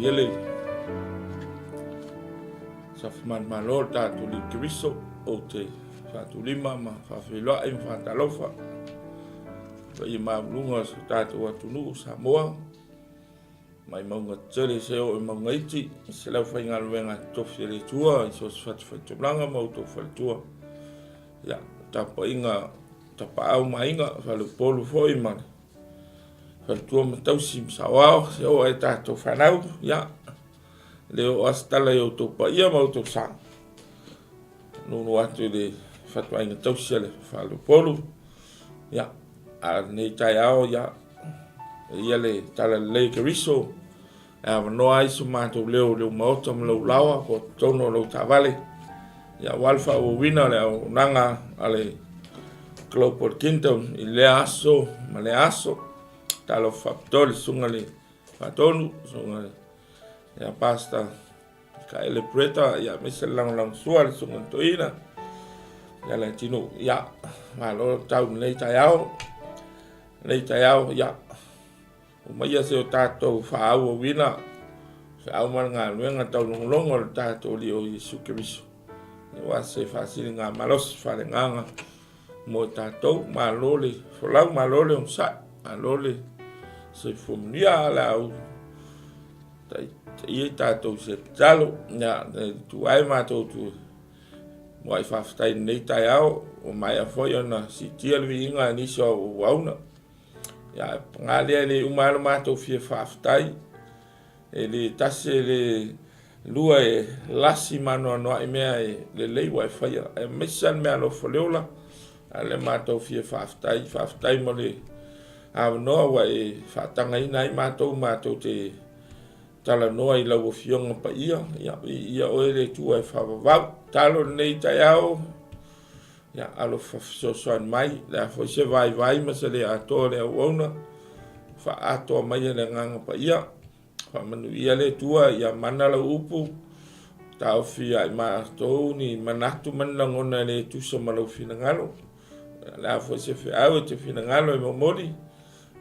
Iele Safamanumalo o le tatou Alii Keriso, ou te faatulima ma faafeiloai ma faatalofa i paia maualuga o si o tatou atunuu o Samoa, mai mauga tetele seia oo i mauga iti, aemaise le aufaigaluega totofi a le Atua i so o se fatafaitaulaga ma outou faletua. Ia, le tapuaiga a Tapaau ma Aiga, Faleupolu foi ma le faletua ma tausi ma saoao, seia oo i a tatou fanau. Ia, e le oo lava se tala i outou paia ma outou sa, nuunuu atu i le fatuaiga tausi a le faleupolu. Ia, a o lenei taeao, ia, e ia le talalelei o Keriso e avanoa ai so matou leo i lou maota ma lou laoa po o totonu o lou taavale, ia, aua le faaauauina o le auaunaga a le Global Kingdom i lea aso ma lea aso. Talofa faapitoa i le susuga i le Faatonu, susuga ia Pastor Mikaele Breta, ia aemaise le lagolagosua le susuga i le Toeaina ia Leatinuu. Ia, malo le tau i lenei taeao. Lenei taeao, ia, omaia se o tatou faaauauina feau ma le galuega taulogologo a le tatou Alii o Iesu Keriso. Aua se faasiligamalosi faaleagaga mo tatou. Malo le folau, malo le onosai, malo le soifua manuia. O le a ou taitaia i tatou i se tatalo. Ia, e tu ai matou tu muai faafetai i lenei taeao, ua maea foi ona siitia le viiga e nisi o auauauna. Ia, paga lea e le uma lava lo matou fia faafetai. E le tasi e le lua e lasi ma anoanoai mea e lelei ua e faia, aemaise lava le meaalofa o le ola. A o le matou fia faafetai, faafetai mo le avanoa ua e faatagaina ai matou matou te talanoa i lau Afioga Paia. Ia, viia oe le Atua e faavavau. Tatalo lenei taeao, ia alofa fesoasoani mai, o le a foi se vaivai ma se le atoa o le auauna, faaatoa mai e le Agaga Paia. Faamanuia le Atua, ia mana lau upu, taofi ia i matou ni manatu ma ni lagona e le tusa ma lou finagalo. O le a foi se feau e te finagalo e momoli,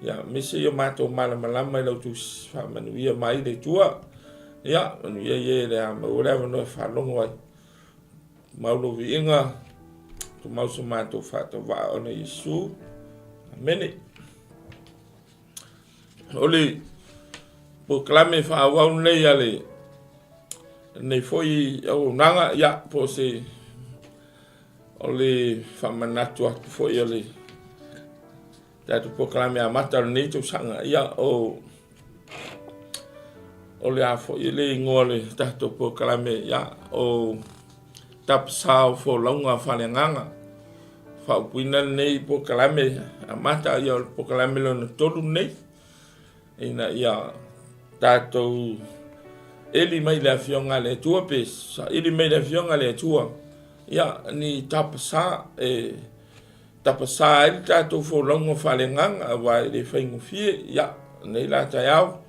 ia aemaise ia matou malamalama i lau tusi, faamanuia mai le Atua. Ia, manuia ia e le a maua le avanoa e faalogo ai. Mau lou viiga, tumau so matou faatauvaa ona Iesu. Amene. O le polokalame faaauau lenei a le lenei foi auaunaga, ia, po o se o le faamanatu atu foi o le tatou polokalame amata o lenei tausaga, ia, o o le a foi le igoa o le tatou polokalame, ia, o Tapasā o Folauga Faaleagaga. Faaupuina lenei polokalame amata, ia, o le polokalame lona 3 lenei, ina ia tatou eli mai le Afioga a le Atua, pe saili mai le Afioga a le Atua, ia, ni tapasā e tapasā ai le tatou folauga faaleagaga, aua e le faigofie. Ia, lenei la taeao,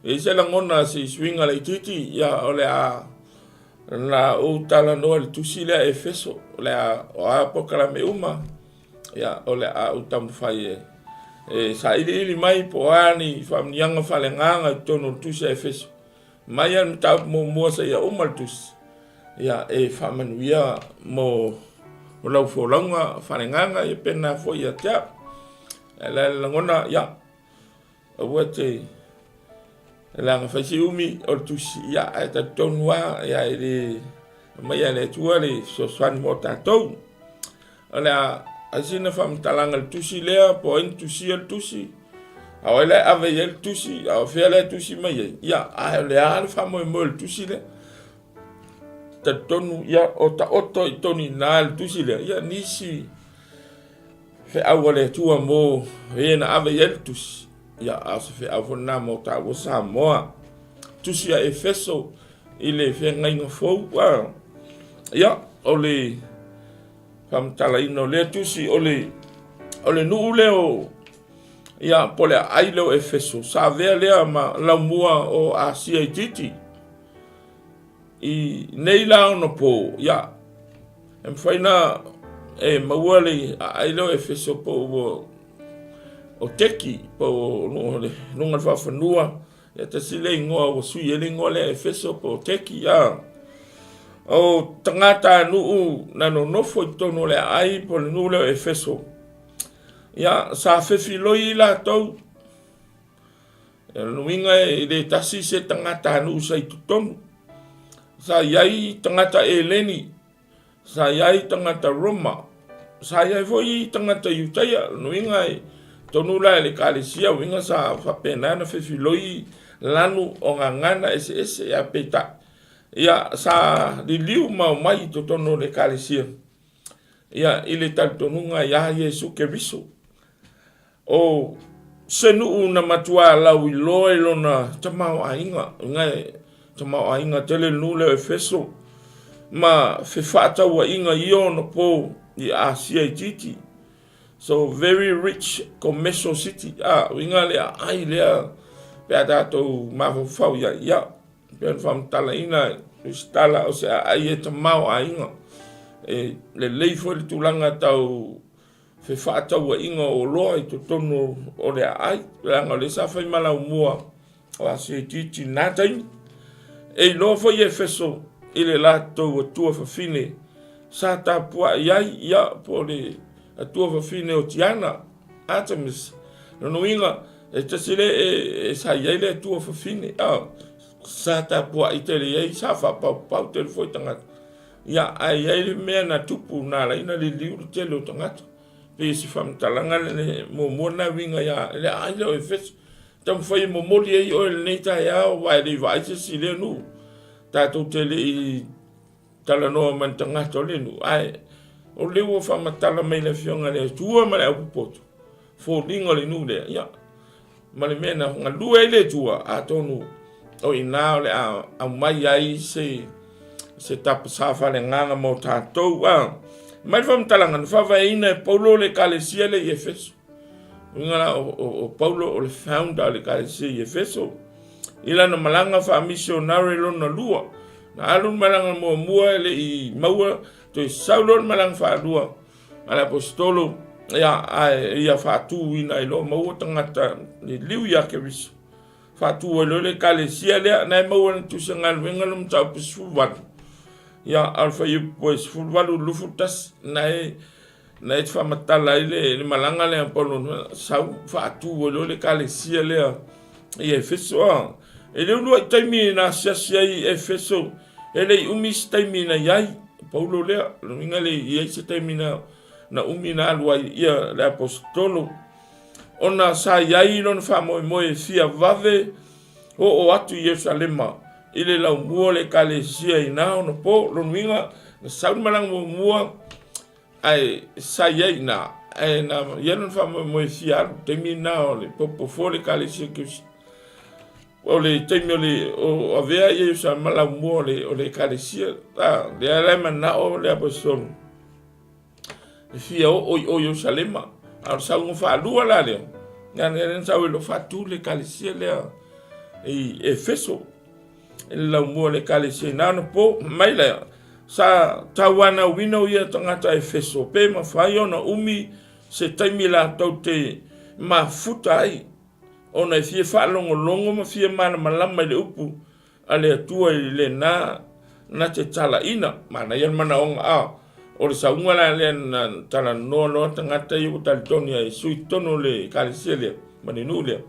e i ai se lagona se suiga laitiiti, ia, o le a na ou talanoa i le tusi lea Efeso, o le a, o a polokalame uma, ia, o le a ou taumafai e, e sailiili mai po o a ni faamanuiaga faaleagaga i totonu o le tusi a Efeso. Mai lava le mataupu muamua seia uma le tusi, ia, e faamanuia mo lau folauga faaleagaga, ia pena foi ia te au. Ae la le lagona, ia, aua te leaga fai si umi o le tusi, ia, ae talitonu lava, ia, e le aumaia e le Atua le fesoasoani mo tatou. O le a ai sina faamatalaga i le tusi lea, po o ai na tusia le tusi, a o ai la e ave i ai le tusi, a o fea la e tusi mai ai, ia, ae o le a le faamoemoe o le tusi lea. Talitonu, ia, o taoto i totonu i ina le tusi lea, ia, nisi feau a le Atua mo e na ave i ai le tusi, ia, a o se feau foi lena mo taua Samoa. Tusi a Efeso i le feagaiga fou, a, ia, o le faamatalaina o lea tusi, o le, o le nuu lea o, ia, po o le aai lea o Efeso, sa avea lea ma laumua o Asia itiiti. I nei la ona po, ia, e mafai na e maua le aai lea o Efeso po o o Teki, po o luga o le faafanua. Ia tasi le igoa ua sui ai le igoa lea Efeso po o Teki a. O tagatanuu na nonofo i totonu o le aai po o le nuu lea o Efeso. Ia sa fefiloi latou. O le uiga e le tasi se tagatanuu sa i totonu. Sa i ai tagata Eleni, sa i ai tagata Roma, sa i ai foi tagata Iutaia. O lona uiga e tonu la i le Ekalesia, uiga sa faapena ona fefiloi lanu o gagana eseese, ae peitai, ia sa liliu ma omai i totonu o le Ekalesia ia i le talitonuga ia Iesu Keriso. O se nuu na matua lauiloa i lona tamaoaiga, uiga e tamaoaiga tele le nuu lea o Efeso, ma fefaatauaiga i ia ona po i Asia itiiti. So very rich commercial city. A, uiga le aai lea pe a tatou mafaufau i ai. Ia, pei ona faamatalaina e Tusitala o se aai e tamaoaiga. E lelei foi le tulaga tau fefaatauaiga o oloa i totonu o le aai, leaga o lea sa fai ma laumua o Asia itiiti i lena taimi. E iloa foi Efeso i le latou atua fafine sa tapuai ai, ia, po o le atua fafine o Tiana, Artemis. Lona uiga, e tasi lea e sa i ai le atua fafine, a, sa tapuai tele i ai, sa faapaupau tele foi tagata. Ia, ae i ai le mea na tupu na ala ai ona liliu le tele o tagata. Pei o se faamatalaga le muamua lena e uiga ia le aai lea o Efeso. Taumafai e momoli ai oe i lenei taeao aua e le i vaai se isi i lea nuu. Tatou te le i talanoa ma ni tagata o lea nuu, ae o lea ua faamatala mai le Afioga i le Atua ma le aupopoto foliga o le nuu lea, ia, ma le mea na galue ai le Atua, atonu o i ina o le a aumai ai se se tapasa faaleagaga mo tatou. A mai le faamatalaga na faavaeina e Paulo le Ekalesia lea i Efeso. Uiga la o Paulo o le founder o le Ekalesia i Efeso. I lana malaga faamisionare lona lua, na alu le malaga muamua e le i maua, toe sau loa le malaga faalua a le aposetolo, ia, ae ia faatuina ai loa maua tagata liliu ia Keriso. Faatu ai loa le Ekalesia lea, na e maua na tusa galuega le mataupu 18. Ia, a o le fuaiupu 18 21, na e na e faamatala ai le malaga lea a Paulo sau faatu ai loa le Ekalesia lea i Efeso. A e le uluai taimi na asiasi ai i Efeso, e le i umi se taimi na i ai Paulo lea, lona uiga e le i ai se taimi na umi na alu ai ia le aposetolo, ona sa i ai lona faamoemoe e fia vave oo atu i Ierusalema i le laumua o le Ekalesia i na ona po. Lona uiga na sau le malaga muamua Ae sa i ai i ina, ae na i ai lona faamoemoe e fia alu, taimi lena o le popofoa o le Ekalesia Keriso. O le taimi o le o avea ia sa ma laumua o le o le Ekalesia, a, lea la e manao le aposetolo e fia oo i o Ierusalema. A o le sauga faalua la lea, lea na sau ai loa faatu le Ekalesia lea i Efeso. I le laumua o le Ekalesia i na ona po mai lea, sa tauanauina o ia tagata Efeso pe mafai ona umi se taimi latou te mafuta ai ona e fia faalogologo ma fia malamalama i le upu a le Atua i lena na te talaina. Manaia le manaoga a o le sauga la lea na talanoa loa tagata ia ua talitonu ia e sui totonu o le Ekalesia lea ma le nuu lea.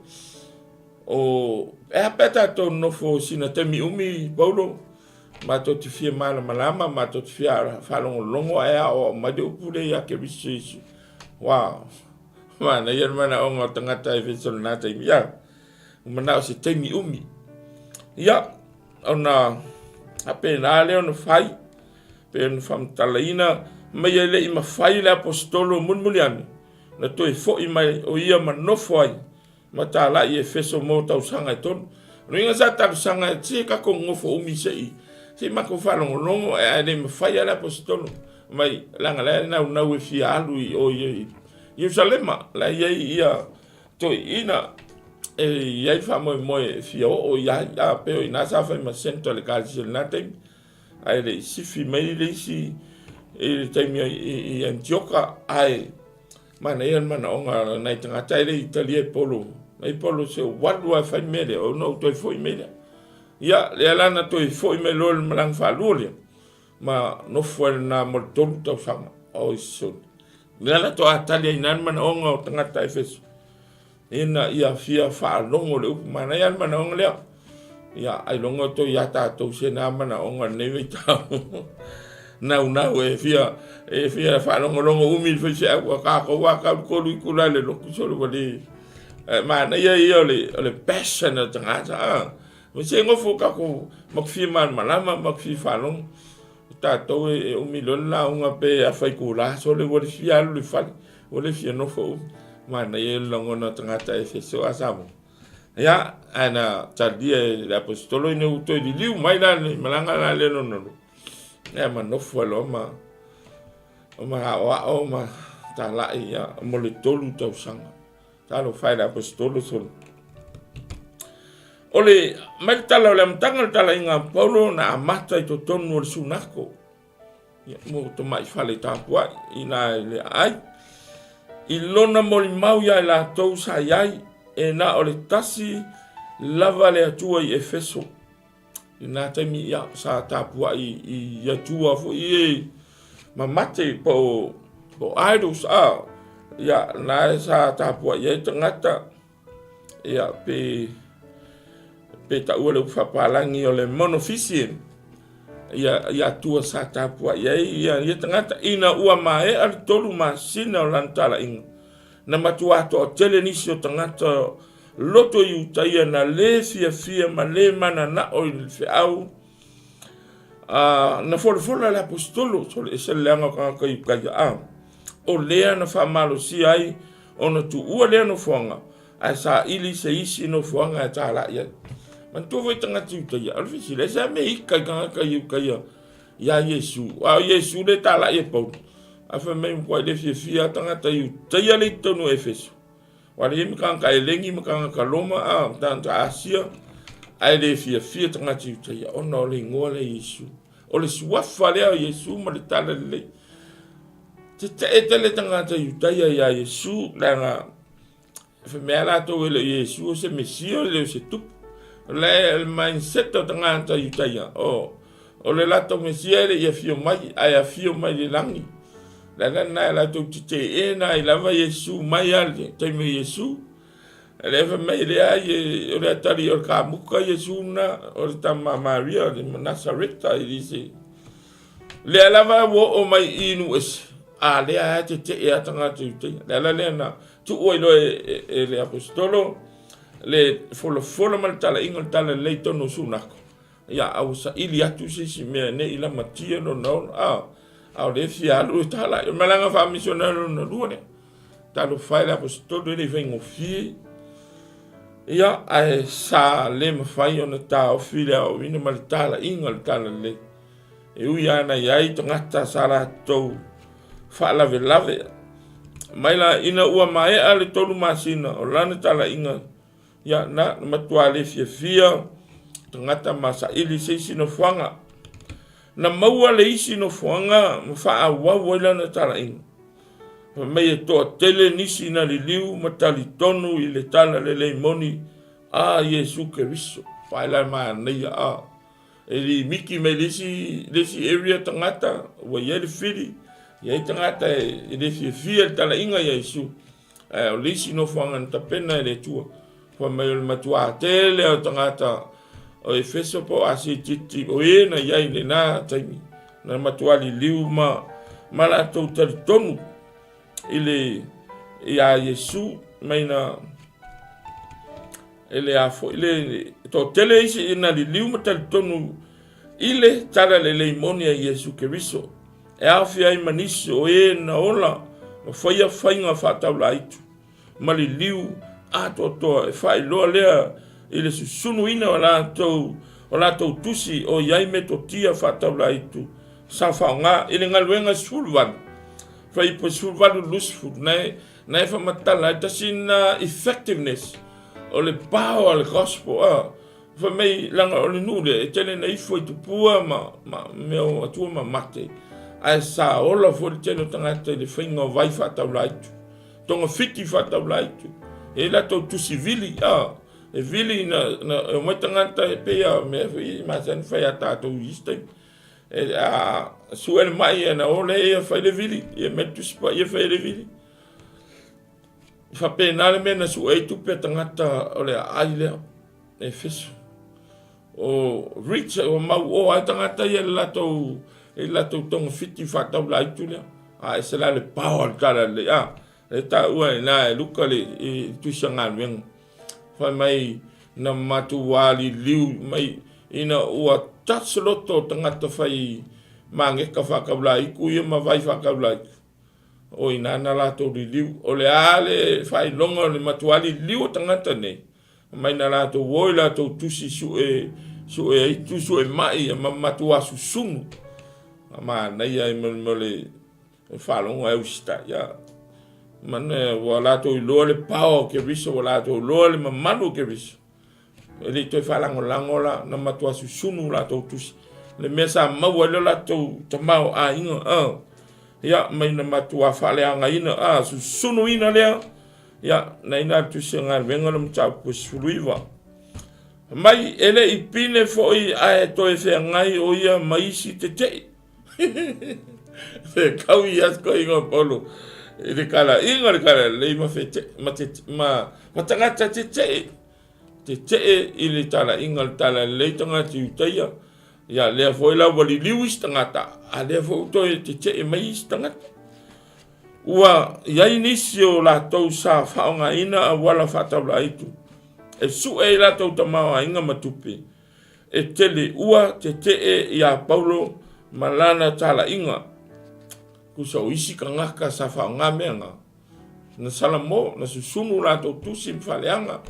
O, e a pe a tatou nofo sina taimi umi, Paulo, matou te fia malamalama, matou te fia faalogologo ae aoao mai le upu lea ia Keriso Iesu. Wow! Manaia le manaoga o tagata Efeso i lena taimi. Ia, ua manao se taimi umi. Ia, ona faapena lea ona fai, pe ona faamatalaina mai e le i mafai le aposetolo mulimuli ane, na toe foi mai o ia ma nofo ai ma talai i Efeso mo tausaga e tolu. O le uiga sa talosaga e se tatou nonofo umi se i se i matou faalogologo ae le mafai lava le aposetolo mai leaga la e naunau e fia alu i o i Ierusalema la e i ai ia toeaiina e i ai faamoemoe e fia oo i ai a pei o i ina sa fai ma centre o le ekalesia i lena taimi ae le i sifi mai le isi i le taimi i Antioka ae Manaia le manaoga o nai tagata e le i talia e Paulo. Mai Paulo se ou alu lava e fai le mea lea, ona ou toe foi mai lea. Ia, lea la na toe foi mai loa i le malaga faalua lea, ma nofo ai lena mo le 3 tausaga. Oi sole. Lea la toa tali ai na le manaoga o tagata Efeso ina ia fia faalogo le upu manaia le manaoga lea. Ia, ailoga o toe ia tatou se na manaoga lenei vaitau. Naunau e fia e fia faalogologo umi le faifeau a tatou a tau tolu itula i le lotu solo ua le manaia ia o le passion o le tagata a. Ma se nofo tatou ma te fia malamalama ma te fia faalogo. O tatou e umi loa le lauga pe afa itula sole ua le fia alu i le fale, ua le fia nofo umi. Manaia ia o le lagona o tagata Efeso a Samoa. Ia, ae na talia e le aposetolo ina ua toe liliu mai la le malaga la lea lona lua. Ia ma nofo ai loa ma ma aoao ma talai ia mo le 3 tausaga. Talofa e le aposetolo solo. O le mai le tala o le amataga o le talaiga a Paulo na amata i totonu o le sunako. Ia, mo tamai fale tapuai i na i le aai. I lona molimau ia i latou sa i ai, e na o le tasi lava le Atua i Efeso. I na taimi ia, sa tapuai i Atua foi e mamate po o idols a. Ia, na sa tapuai ai tagata, ia, pe pe taua le upu faapalagi o le monofisian, ia, ia Atua sa tapuai ai ia, ia tagata ina ua maea le 3 masina o lana talaiga. Na matua toatele nisi o tagata loto Iutaia na le fiafia ma le mananao i le feau na folafola le aposetolo, so le ese le leaga o tagata Iutaia a o lea na faamalosia ai ona tuua lea nofoaga ae saili se isi nofoaga e talai ai. Manatua foi tagata Iutaia, o le fesili, e se a mea ika i tagata Iutaia ia Iesu, a o Iesu le talai e Paulo. Ae fai mai matua le fiafia tagata Iutaia le i totonu o Efeso. Ua le i ma tagata Eleni ma tagata Roma a ma tagata Asia, ae le fiafia tagata Iutaia ona o le igoa lea Iesu. O le suafa lea o Iesu ma le tala lelei. Tetee tele tagata Iutaia ia Iesu, leaga fai mai lava latou e le o Iesu o se Mesia, e le o se tupu. O le mindset o tagata Iutaia, o O le latou Mesia e le i afio mai, ae afio mai le lagi. Le ala lena e latou te teena ai lava Iesu mai lava le taimi o Iesu. Le fai mai leai, o le atalii o le kamuka Iesu lena, o le tama a Maria o le Nasareta i lise. Lea lava ua oo mai i nuu ese, a lea lava e tetee lava tagata Iutaia. Le ala lea na tuu ai loa e le aposetolo le folafola ma le talaiga o le talalelei i totonu o Sunako. Ia, a ua saili atu se isi mea ne i lamatia lona ola, a, a o lea e fia alu e talai. O le malaga faamisionari lona lua lea. Talofa e le aposetolo e le i faigofie. Ia, ae sa le mafai ona taofi le aoaoina ma le talaiga o le talalelei. E ui lava na i ai tagata sa latou faalavelave mai la ina ua maea le 3 masina o lana talaiga. Ia, na matua le fiafia tagata ma saili se isi nofoaga. Na maua le isi nofoaga ma faaauau ai lana talaiga. Fai mai e toatele nisi na liliu ma talitonu i le tala lelei moni a Iesu Keriso. Vaai la manaia a. E limiti mai le isi, le isi area tagata ua i ai le fili, i ai tagata e le fiafia i le talaiga ia Iesu. Ae o le isi nofoaga na tapena e le Atua, fai mai o le matuā tele o tagata o Efeso po o Asia itiiti o e na i ai i lena taimi, na matuā liliu ma, ma latou talitonu i le, iā Iesu mai na, e le a foi le, toatele isi na liliu ma talitonu i le tala lelei moni a Iesu Keriso. E aofia ai ma nisi o e na ola ma faia faiga faataulaitu ma liliu atoatoa e faailoa lea i le susunuina o latou o latou tusi o i ai metotia faataulaitu sa faaaoga i le galuega 18 fuaiupu 18 20 na e na e faamatala ai tasi na effectiveness o le power o le gospel a Fai mai, leaga o le nuu lea, e tele ina ifo i tupua ma, ma mea o atua ma mate, ae sa ola foi le tele o tagata i le faiga o vai faataulaitu, togafiti faataulaitu. E latou tusi vili, a, e vili na, na e omai tagata e pei a mea foi e masani fai a tatou i isi taimi. E, a, sue le mai e na o lea ia fai le vili, ia mea tusi pa ia fai le vili. Faapena le mea na sue ai tupe a tagata o le aai lea, Efeso. O rich ua mauoa ai tagata ia i le latou i le latou togafiti faataulaitu lea. A ese la le power o le talalelei. A, e taua i ina e Luka le i tusi a galuega. Fai mai na matua liliu mai ina ua touch loto o tagata fai mageka faataulaitu ia ma vai faataulaitu. O ina na latou liliu. O le a le faailoga o le matua liliu o tagata nei, mai na latou o i latou tusi sue, sue ai tu sue mai ma matua susunu. A manaia ai mo le faalogo ai usita'i. Ia, mana ua latou iloa le power o Keriso, ua latou iloa le mamalu o Keriso. E le i toe faalagolago la, na matua susunu latou tusi. Le mea sa maua ai le latou tamaoaiga, a, ia, mai na matua faaleagaina, a, susunuina lea, ia, na ina le tusi a galuega le mataupu e 19. Mai e le i pine foi ae toe feagai o ia ma isi tetei. Fe kau i asko ingo Paulo i le kala inga le kala lei ma fe te, ma te, ma, ma tagata tetee tetee i le talaiga le tala lelei tagata Iutaia ia lea foi la ua liliu isi tagata a lea foi ua toe tetee mai isi tagata. Ua i ai nisi o latou sa faaaogaina auala faataulaitu e sue ai latou tamaoaiga ma tupe e tele ua tetee iā Paulo ma lana talaiga. Tusa o isi tagata sa faaaoga mea na, na salamo, na susunu latou tusi ma faaleaga,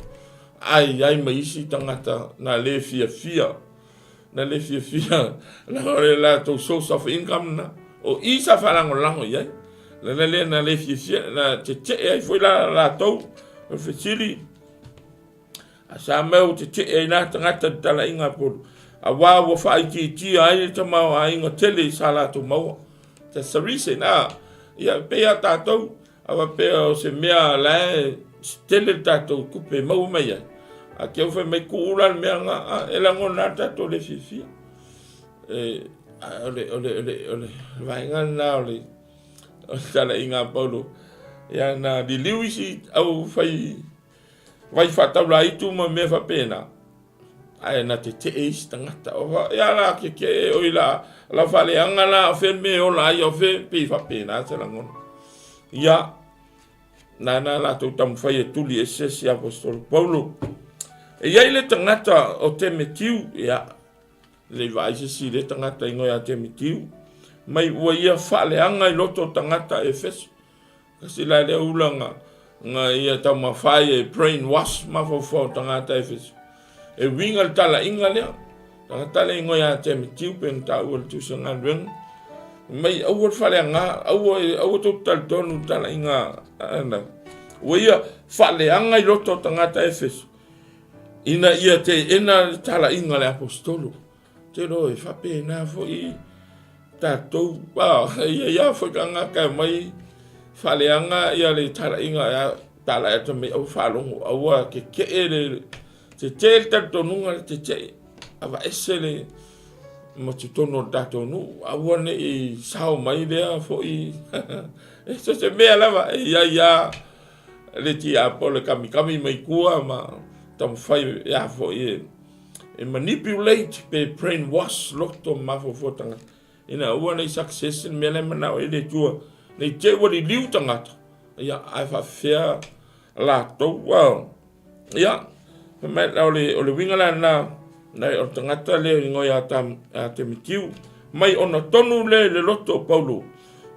ae i ai ma isi tagata na le fiafia, na le fiafia na o le latou source of income na, o i sa faalagolago i ai. Lana lea na le fiafia, na tetee ai foi la latou. O le fesili, A sa mea ua tetee ai nā tagata i le talaiga a Paulo, auā ua faaitiitia ai le tamaoaiga tele i sa latou maua. That's the reason, a, ia, pei a tātou, a faapea o se mea la e tele le tātou tupe e maua mai ai, a ke au fai mai tuu la le mea nga, a, e lagona lava le tātou le fiafia. E, a, o le, o le, o le, o le vaega lena o le, o le talaiga a Paulo, ia na liliu isi au fai Vai faataulaitu ma mea faapena, ae na tetee isi tagata. O fa, ia la ke ke e oi la, la faaleaga la o fea me ola ai o fea pei faapena se lagona. Ia, nana latou taumafai e tuli ese si apostolo Paulo. E i ai le tagata o Temetiu, ia, le i vaai se si le tagata ingoa ia Temetiu, mai ua ia faaleaga i loto o tagata Efeso. Kasi la lea ula nga nga ia taumafai e brain wash mafaufau tagata Efeso. E uiga le talaiga lea. Tagata le ingoa ia Timoteo pe na taua le tusi galuega. Mai aua le faaleaga, aua aua tou talitonu le talaiga ana. Ua ia faaleaga i loto o tagata Efeso ina ia teena le talaiga a le aposetolo. Te loa e faapena foi tatou, a, ia ia foi tagata e mai faaleaga ia le talaiga e talai atu mai aua faalogo, aua tetee le tetee le talitonuga le tetee, aveese le ma totonu o le tatou nuu, aua ne i sao mai lea foi e so se mea lava e i ai lava le tiapolo e kamikami mai tua ma taumafai ia foi e E manipulate pe brain wash loto ma mafaufau tagata ina aua nei success le mea la e manao ai le Atua nei te ua liliu tagata ia ae faafefea latou a ia fai mai o le o le uiga la lena nai o le tagata lea e ingoa ia Temetiu mai ona tonu lea i le loto o Paulo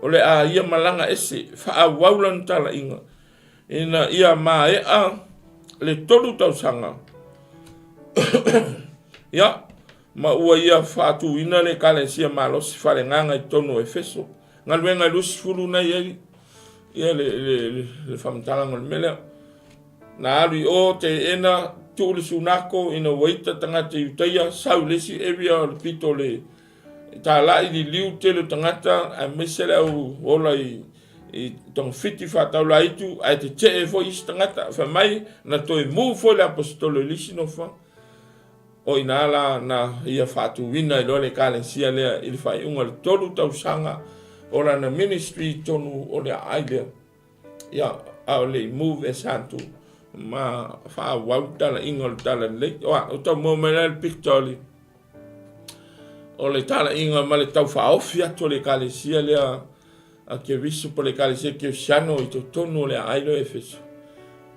o le a ia malaga ese faaauau lana talaiga Ina ia maea le 3 tausaga, ia, ma ua ia faatuina le Ekalesia malosi faaleagaga i totonu o Efeso. Galuega e 20 na i ai ia le, le, le, le faamatalaga o le mea lea. Na alu i o teena, tuu le sunako ina ua ita tagata Iutaia, sau i le isi area o le pito o le talai liliu tele o tagata, aemaise le au ola i i togafiti faataulaitu ae tetee foi isi tagata. Fai mai na toe move foi le aposetolo i le isi nofoaga. O i ina la na ia faatuina ai loa le ekalesia lea i le faaiuga o le 3 tausaga o lana ministry i totonu o le aai lea. Ia, a o le i move ese atu ma faaauau le talaiga o le Talalelei. Ua, ua tau maua mai la le picture o le o le talaiga ma le taufaofi atu o le ekalesia lea a Keriso po o le ekalesia Kerisiano i totonu o le aai lea o Efeso.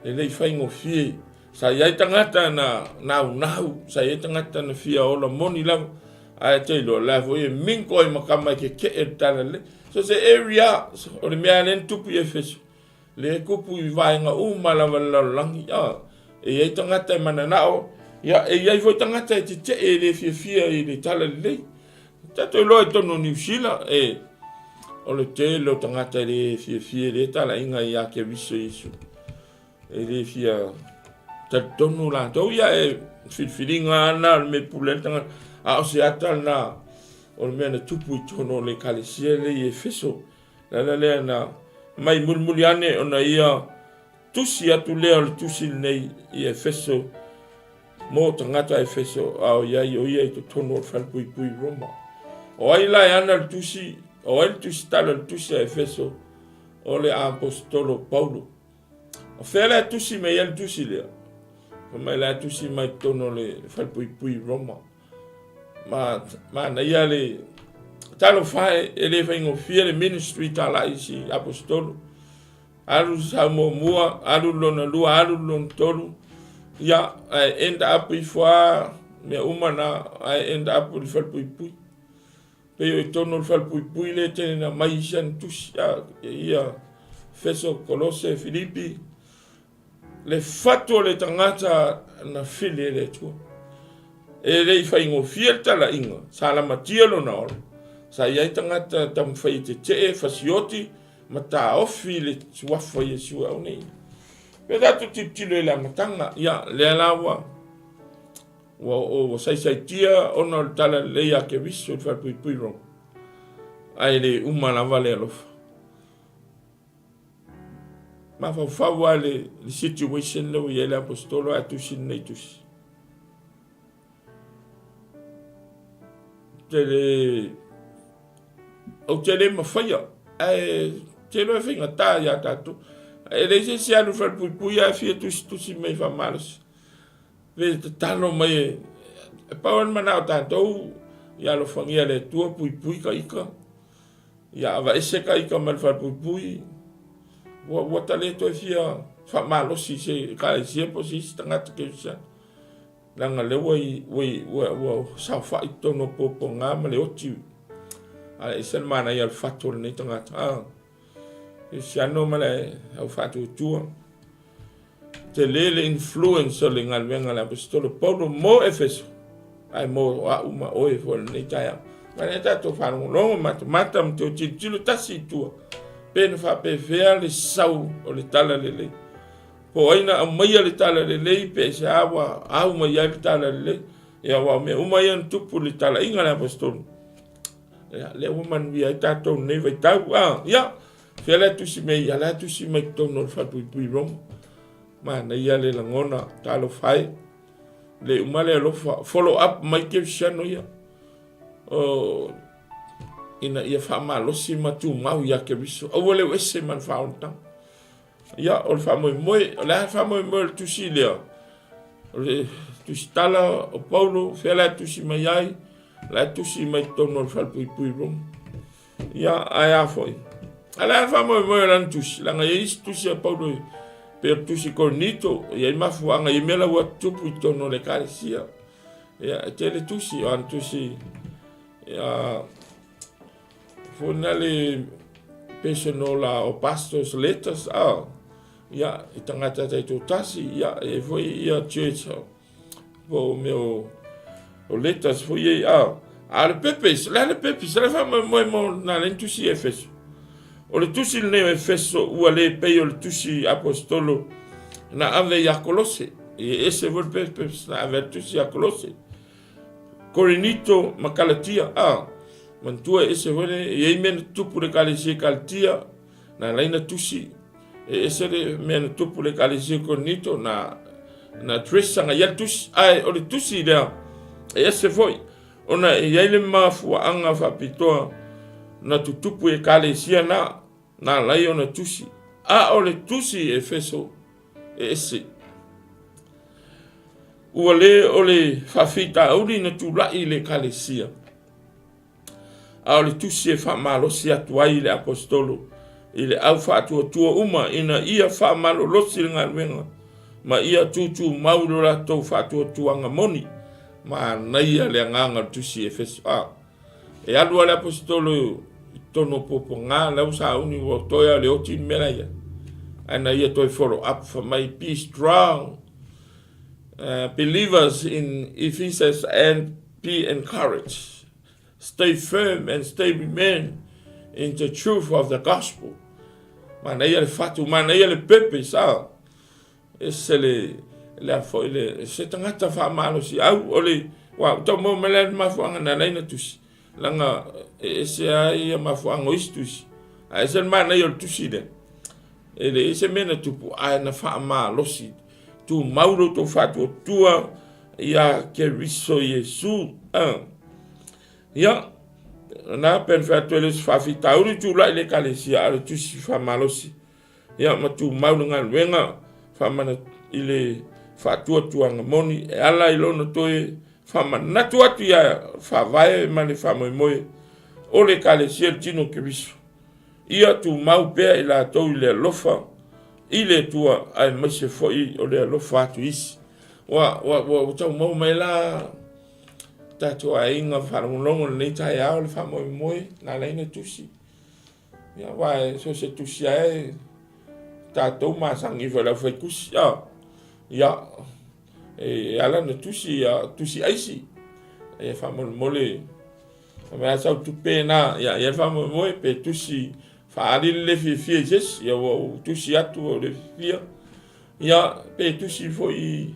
E le i faigofie. Sa i ai tagata na naunau, sa i ai tagata na fia ola moni lava, ae te iloa, la foi e minko ai ma kama e keke'e le talalelei. So se area o le mea lea na tupu i Efeso, lea e tupu i vaega uma lava o le lalolagi. E i ai tagata e mananao, ia, e i ai foi tagata e tetee e le fiafia i le talalelei. Tatou iloa i totonu o Niu Sila, e, o le tele o tagata e le fiafia i lea talaiga ia Keriso Iesu. E le fia talitonu latou, ia e filifiliga ana o le mea e pule ai le tagata. A o se ata lena o le mea na tupu i totonu o le ekalesia lea i Efeso. Le ala lea na mai mulimuli ane ona ia tusi atu lea o le tusi lenei i Efeso mo tagata Efeso a o i ai o ia i totonu o le falepuipui i Roma. O ai la e ana le tusi, o ai le tusitala o le tusi a Efeso? O le aposetolo Paulo. O fea la e tusi mai ai le tusi lea? Fai mai la e tusi mai totonu o le falepuipui i Roma. Ma, manaia le talofa e, e le faigofie le ministry talai si aposetolo. Alu sau muamua, alu lona lua, alu lona tolu. Ia, ae end up ifo lava mea uma na, ae end up i le falepuipui. Pei o i totonu o le falepuipui lea e tele na aumai isi ana tusi, ia Efeso, Kolose, Filipi, le fatu o le tagata na fili e le Atua. E le i faigofie le talaiga, sa lamatia lona ola, sa i ai tagata taumafai e tetee, fasioti, ma taofi le suafa o Iesu e au nei. Pe tatou tilotilo i le amataga, ia, lea la ua Ua oo ua saisaitia ona o le talalelei a Keriso i le falepuipui Roma, ae le uma lava le alofa. Mafaufau lava le, le situation lea ua i ai le aposetolo ae tusi lenei tusi. Te le ou te le mafaia ae te iloa e faigata ia tatou. E leai se isi alu i le falepuipui ae fia tusitusi mai faamalosi. Pe tatalo mai e, e pau le manao tatou ia alofagia le Atua puipui ka ika ia aveese ka ika mai le falepuipui ua ua ta le toe fia faamalosi i se ekalesia po o se isi tagata kerisiano leaga lea ua ua ua ua saofai i totonu o puapuaga ma le oti ae ese le manaia o le fatu o lenei tagata ah kerisiano ma le au faatuatua. Tele le influence o le galuega a le Aposetolo Paulo mo Efeso, ae mo au ma oe foi i lenei taeao. Ma lea tatou faalogologo matamata ma toe tilotilo tasi i tua, pe na faapefea le sau o le talalelei. Po o ai na aumaia le talalelei, pe aisea ua au mai ai le talalelei. Ia, aua o mea uma ia na tupu i le talaiga a le Aposetolo. Ia, lea ua manuia ai tatou i lenei vaitau. Ah, ia, Fea la e tusi mai ai? La e tusi mai totonu o le falepuipui Roma. Manaia le lagona, talofa e. Le uma le alofa, follow up mai kerisiano ia. O, ina ia faamalosi ma tumau ia Keriso. Aua le ese ma le faaolataga. Ia, o le faamoemoe, o le a le faamoemoe o le tusi lea? O le tusitala o Paulo, fea la e tusi mai ai? La e tusi mai totonu o le falepuipui Roma. Ia, ae a foi? A le a le faamoemoe o lana tusi, leaga e i ai isi tusi a Paulo pei o le tusi Korinito, e i ai mafuaaga, e i ai mea la ua tutupu i totonu o le ekalesia. Ia, e tele tusi, o ana tusi, ia, foi na le personal o pastors letters, ah, ia, i tagata taitoatasi, ia, e i ai foi ia church, po o mea o letters foi ei a a le pepes le a le pepes le faamoemoe mo na le tusi Efeso o le tusi lenei o Efeso ua le pei o le tusi apostolo na ave ia Kolose e ese foi le pepes na ave le tusi ia Kolose Korinito ma Kalatia a manatua e ese foi le e i ai mea na tutupu i le ekalesia i Kalatia. Na ala ai ona tusi e ese le mea na tupu i le Ekalesia i Korinito, na na address agai i ai le tusi, ae o le tusi lea e ese foi ona e i ai le mafuaaga faapitoa na tutupu i Ekalesia na, na ala ai ona tusi. A o le tusi i Efeso e ese. Ua le o le faafitauli na tulai i le Ekalesia, a o le tusi e faamalosi atu ai le Aposetolo i le au faatuatua uma ina ia faamalolosi le galuega ma ia tutumau lo latou faatuatuaga moni. Manaia le agaga o le tusi Efeso. A e alu lava le Aposetolo i totonu o puapuaga, la ua sauni ua toe lava o le oti le mea la e i ai. Ae na ia toe follow up fai mai, be strong believers in Ephesus and be encouraged. Stay firm and stay remain in the truth of the gospel. Manaia le fatu, manaia le pepe, sa. Ese le, le a foi le, se tagata faamalosi au, o le, ua, tau maua mai la le mafuaaga na ala ai ona tusi. Leaga e ese lava ia mafuaaga o isi tusi, ae ese le manaia o le tusi lea. E leai se mea na tupu, ae na faamalosi. Tumau lo outou faatuatua ia Keriso Iesu. Ia, na pe na fai atu e le o se faafitauli tulai i le Ekalesia, a o le tusi faamalosi. Ia, ma tumau le galuega faamana i le faatuatuaga moni e ala i lona toe faamanatu atu ia faavae ma le faamoemoe o le Ekalesia le tino o Keriso. Ia tumau pea i latou i le alofa i le Atua aemaise foi o le alofa atu i isi. Ua, ua, ua, ua tau maua mai la tatou aiga faalogologo i lenei taeao le faamoemoe na ala ai ona tusi. Ia, aua e so o se tusi lava e tatou masani foi i le aufaitusi. A, ia, e ala ona tusi, ia, tusi aisi. Ia faamolemole, a sau tupe na, ia, ia le faamoemoe pe tusi faaali le le fiafia i se isi, ia ua ou tusi atu ua ou le fiafia. Ia, pe tusi foi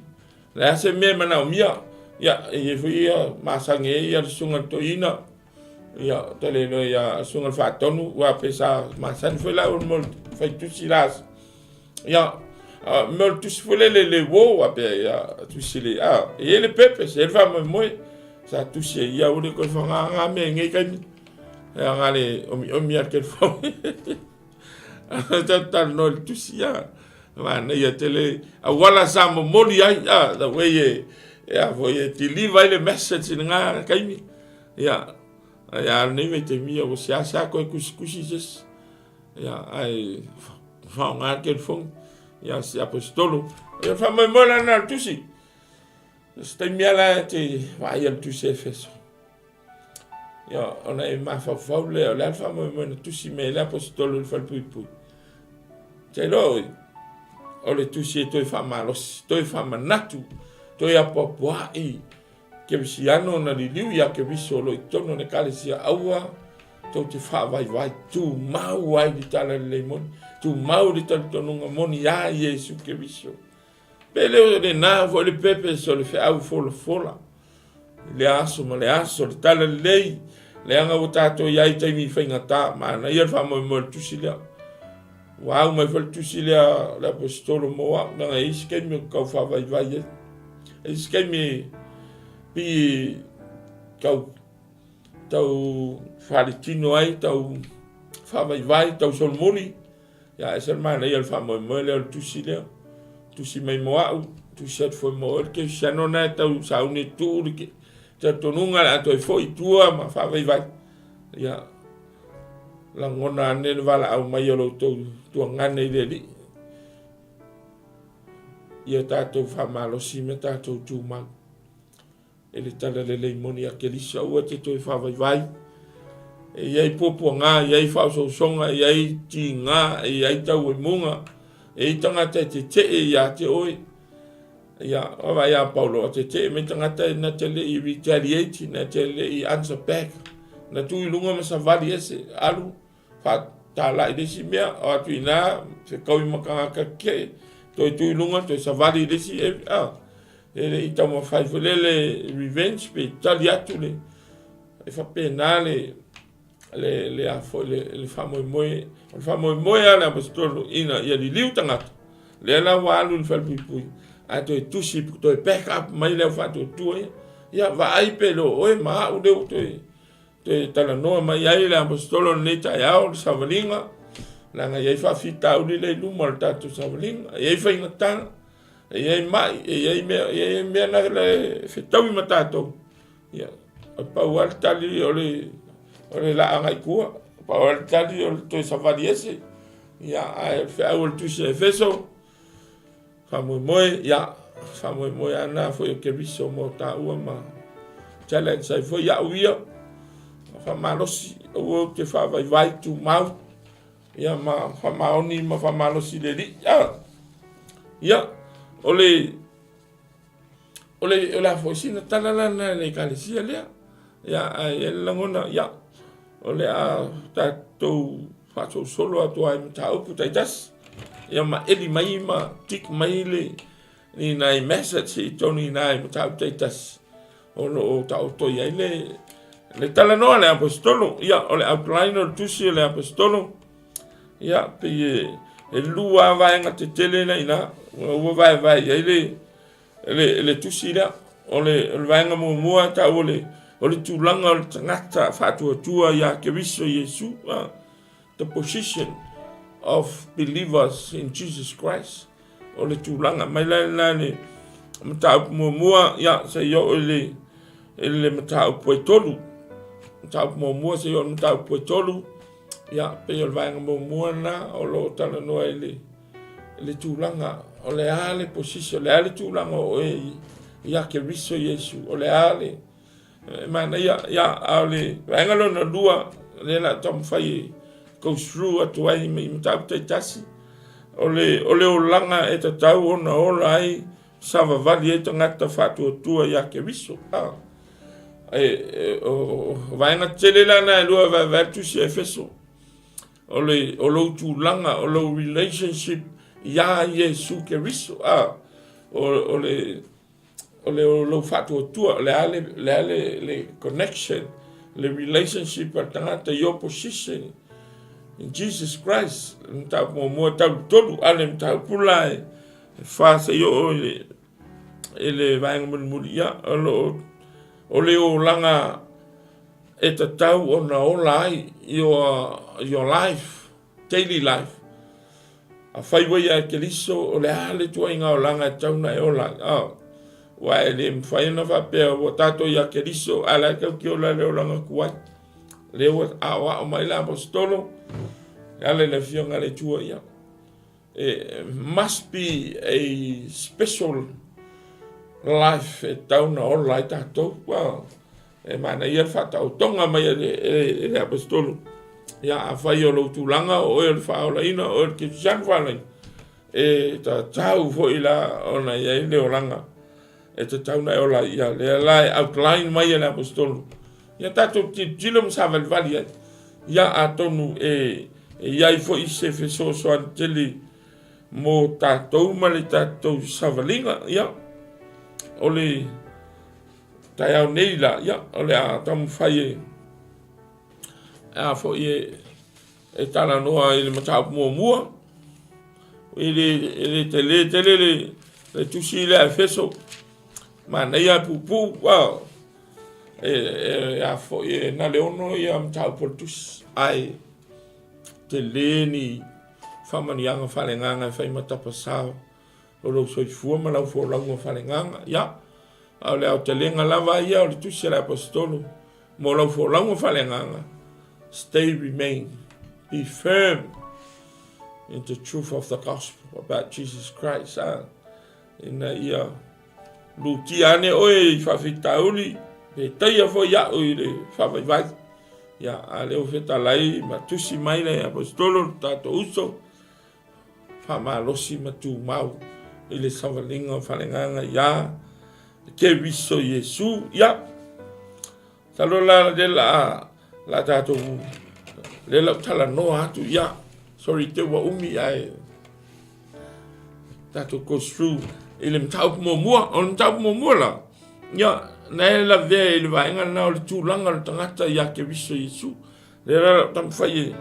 le a se mea e manaomia. Ia, e i ai foi ia masani ai ia le susuga i le toeaina. Ia, ta le iloa ia susuga i le faatonu, aua pe sa masani foi la mo le fai tusi la. Ia, mea o le tusi foi lele le uo, a pea ia tusi le, a, e i ai le pepe, se i ai le faamoemoe. Sa tusi ai ia ua le toe faaaoga mea i nei taimi. Ia, na le omiomi lava le telefoni. Tatou talanoa i le tusi, ia. Manaia tele auala sa momoli ai, a, the way e, e a foi e deliver ai le message i lena taimi. Ia, ae a lenei vaitaimi ia ua seasea toe tusitusi se isi. Ia, ae faaaoga le telefoni. Ia, si Aposetolo. Ia, faamoemoe la lena o le tusi. Se taimi lava la e te vaai ai le tusi a Efeso. Ia, ona e mafaufau lea, o le a le faamoemoe na tusi mai ai le Aposetolo i le falepuipui. Te iloa oi, o le tusi e toe faamalosi, toe faamanatu, toe apoapoai Kerisiano na liliu iā Keriso o lo o i totonu o le Ekalesia, aua tou te faavaivai, tumau ai le talalelei moni, tumau le talitonuga moni iā Iesu Keriso. Pe le o lena foi le purpose o le feau folafola i lea aso ma le aso, le talalelei, leaga ua tatou i ai i taimi faigata, manaia le faamoemoe o le tusi lea. Ua au mai foi le tusi lea le Aposetolo mo au, leaga e i ai se taimi ou te tau faavaivai ai. E i ai se taimi e pei tau, tau faaletino ai, tau faavaivai, tau solomuli. Ia, ese le manaia o le faamoemoe lea o le tusi lea. Tusi mai mo au, tusi atu foi mo oe le kerisiano lena e tau sauni e tuu le talitonuga o le a toe foi i tua ma faavaivai. Ia, Lagona ane le valaau mai o lo outou tuagane i le Alii. Ia tatou faamalosi ma tatou tumau e le talalelei moni a Keriso. Aua te toe faavaivai. E i ai puapuaga, e i ai faaosoosoga, e i ai tiga, e i ai tauemuga, e i ai tagata e tetee ia te oe. Ia, vaavaai ia Paulo, a tetee mai tagata na te le i retaliate, na te le i answer back, na tu i luga ma savali ese, alu, faatalai i le isi mea, o atu i ina, fekaui ma tagata tetee, toe tu i luga, toe savali i le isi, a, e le i taumafai foi lele revenge pe tali atu le, e faapena le. Le, le a foi le, le faamoemoe, o le faamoemoe a le Aposetolo ina ia liliu tagata, lea la ua alu i le falepuipui, ae toe tusi, toe back up mai le au faatuatua ia. Ia, vaai pe le o oe ma au lea ua toe, toe talanoa mai ai le Aposetolo lenei taeao, le savaliga, leaga e i ai faafitauli lea i luma o le tatou savaliga, e i ai faigata, e i ai mai, e i ai mea, e i ai mea na e fetaui ma tatou. Ia, e pau lava le tali o le, o le laa agai tua, pau lava le tali o le toe savali ese. Ia, ae o le feau o le tusi a Efeso, faamoemoe, ia, faamoemoe lava na foi o Keriso mo taua ma challenge ai foi au ia, faamalosi, aua ou te faavaivai tumau, ia ma faamaoni ma faamalosi le Alii. Ah, ia, o le O le, o le a foi sina tala la na le ekalesia lea. Ia, ae i ai le lagona, ia, o le a tatou faasolosolo atu ai mataupu taitasi. Ia ma eli mai ma tick mai le ni nai message i totonu i nai mataupu taitasi o lo o taoto i ai le le talanoa a le Aposetolo. Ia, o le outline o le tusi o le Aposetolo, ia, pei e, e lua lava vaega tetele na i ina, ua vaevae i ai le le, le tusi lea. O le, o le vaega muamua e tau o le, o le tulaga o le tagata faatuatua ia Keriso Iesu. Uh, the position of believers in Jesus Christ. O le tulaga mai la la le mataupu muamua, ia, se i oo i le, i le mataupu e tolu. Mataupu muamua se i oo i le mataupu e tolu. Ia, pei o le vaega muamua lena o lo o talanoa i le, le tulaga o le a le position, o le a le tulaga o oe ia Keriso Iesu, o le a le e manaia, ia, a o le vaega lona lua, lea la taumafai e go through atu ai i mataupu taitasi, o le, o le olaga e tatau ona ola ai, savavali ai tagata faatuatua ia Keriso. A, e, e, o, o vaega tele la na e lua e vaevae le tusi a Efeso. O le, o lou tulaga, o lou relationship iā Iesu Keriso, a, o, o le, o le o lou faatuatua, o le a le, le, a le, le connection, le relationship a le tagata, your position in Jesus Christ. Le mataupu muamua tau le tolu, a le mataupu la e, e fa se i oo i le, i le vaega mulimuli, ia, o lo o, o le olaga e tatau ona ola ai your, your life, daily life. Afai ua ia Keriso, o le a le tuaiga olaga e tatau ona e ola ai? Oh. Ua e le mafai ona faapea ua tatou ia Keriso, a la e tau te ola le olaga tuai. Lea ua aoao mai le aposetolo, e ala i le afioga a le Atua ia. It must be a special life e tatau ona ola ai tatou. Well, e manaia le faataotoga mai e le, e le aposetolo. Ia, afai o lou tulaga, o oe o le faaolaina, o oe o le kerisiano faalaina, e tatau foi la ona i ai le olaga e tatau ona e ola ai. Ia, lea la e outline mai e le aposetolo. Ia tatou tilotilo ma savalivali ai. Ia atonu e e i ai foi se fesoasoani tele mo tatou ma le tatou savaliga. Ia, o le taeao nei la, ia, o le a taumafai e, a foi e, e talanoa i le mataupu muamua, e le, e le tele tele le, le tusi lea a Efeso, manaia puupuu, wow. E, e, a foi e na le ono ia mataupu o le tusi, ae tele ni faamanuiaga faaleagaga e fai ma tapasao o lou soifua ma lau folauga faaleagaga. Ia, a o le aotelega lava ia o le tusi a le Aposetolo mo lau folauga faaleagaga, stay, remain, be firm in the truth of the gospel about Jesus Christ. Ah, ina ia Lutia ane oe i faafitauli, pe taia foi au i le faavaivai. Ia, a lea ua fetalai ma tusi mai le Aposetolo le tatou uso, faamalosi ma tumau i le savaliga o faleagaga iā Keriso Iesu. Ia, Masalo la lea la la tatou lea la talanoa atu ia sorry te ua umi ae tatou go through i le mataupu muamua o le mataupu muamua la ia na e lavea i le vaega lena o le tulaga o le tagata ia Keriso Iesu. Lea la lau taumafai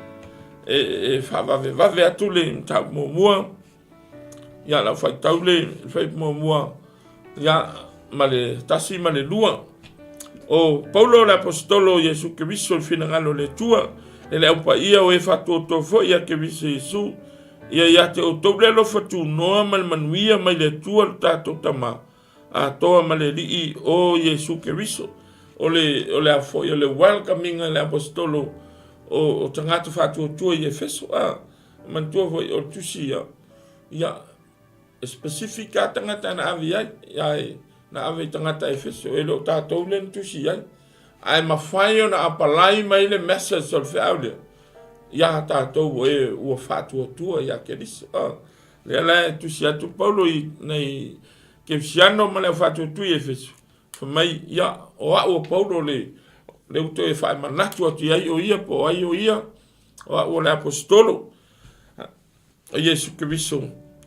e faavavevave atu le mataupu muamua. Ia, lau faitau le fuaiupu muamua, ia, ma le 1 ma le 2. O Paulo le Aposetolo o Iesu Keriso i le finagalo o le Atua, e le Au Paia o e faatuatua foi ia Keriso Iesu, ia ia te outou le alofa tunoa ma le manuia mai le Atua lo tatou Tama, atoa ma le Alii o Iesu Keriso. O le, o le a foi, o le welcoming a le Aposetolo o tagata faatuatua i Efeso. A, manatua foi o le tusi ia, ia, e specific lava tagata na ave i ai, ae na ave i tagata Efeso, e le o tatou lea na tusi i ai. Ae mafai ona apalai mai le message o le feau lea ia tatou o e ua faatuatua ia Keriso. Ah, lea la e tusi atu Paulo i nei Kerisiano ma le au faatuatua i Efeso, fai mai, ia, o au o Paulo le le ua toe faamanatu atu i ai o ia po o ai o ia, o au o le aposetolo o Iesu Keriso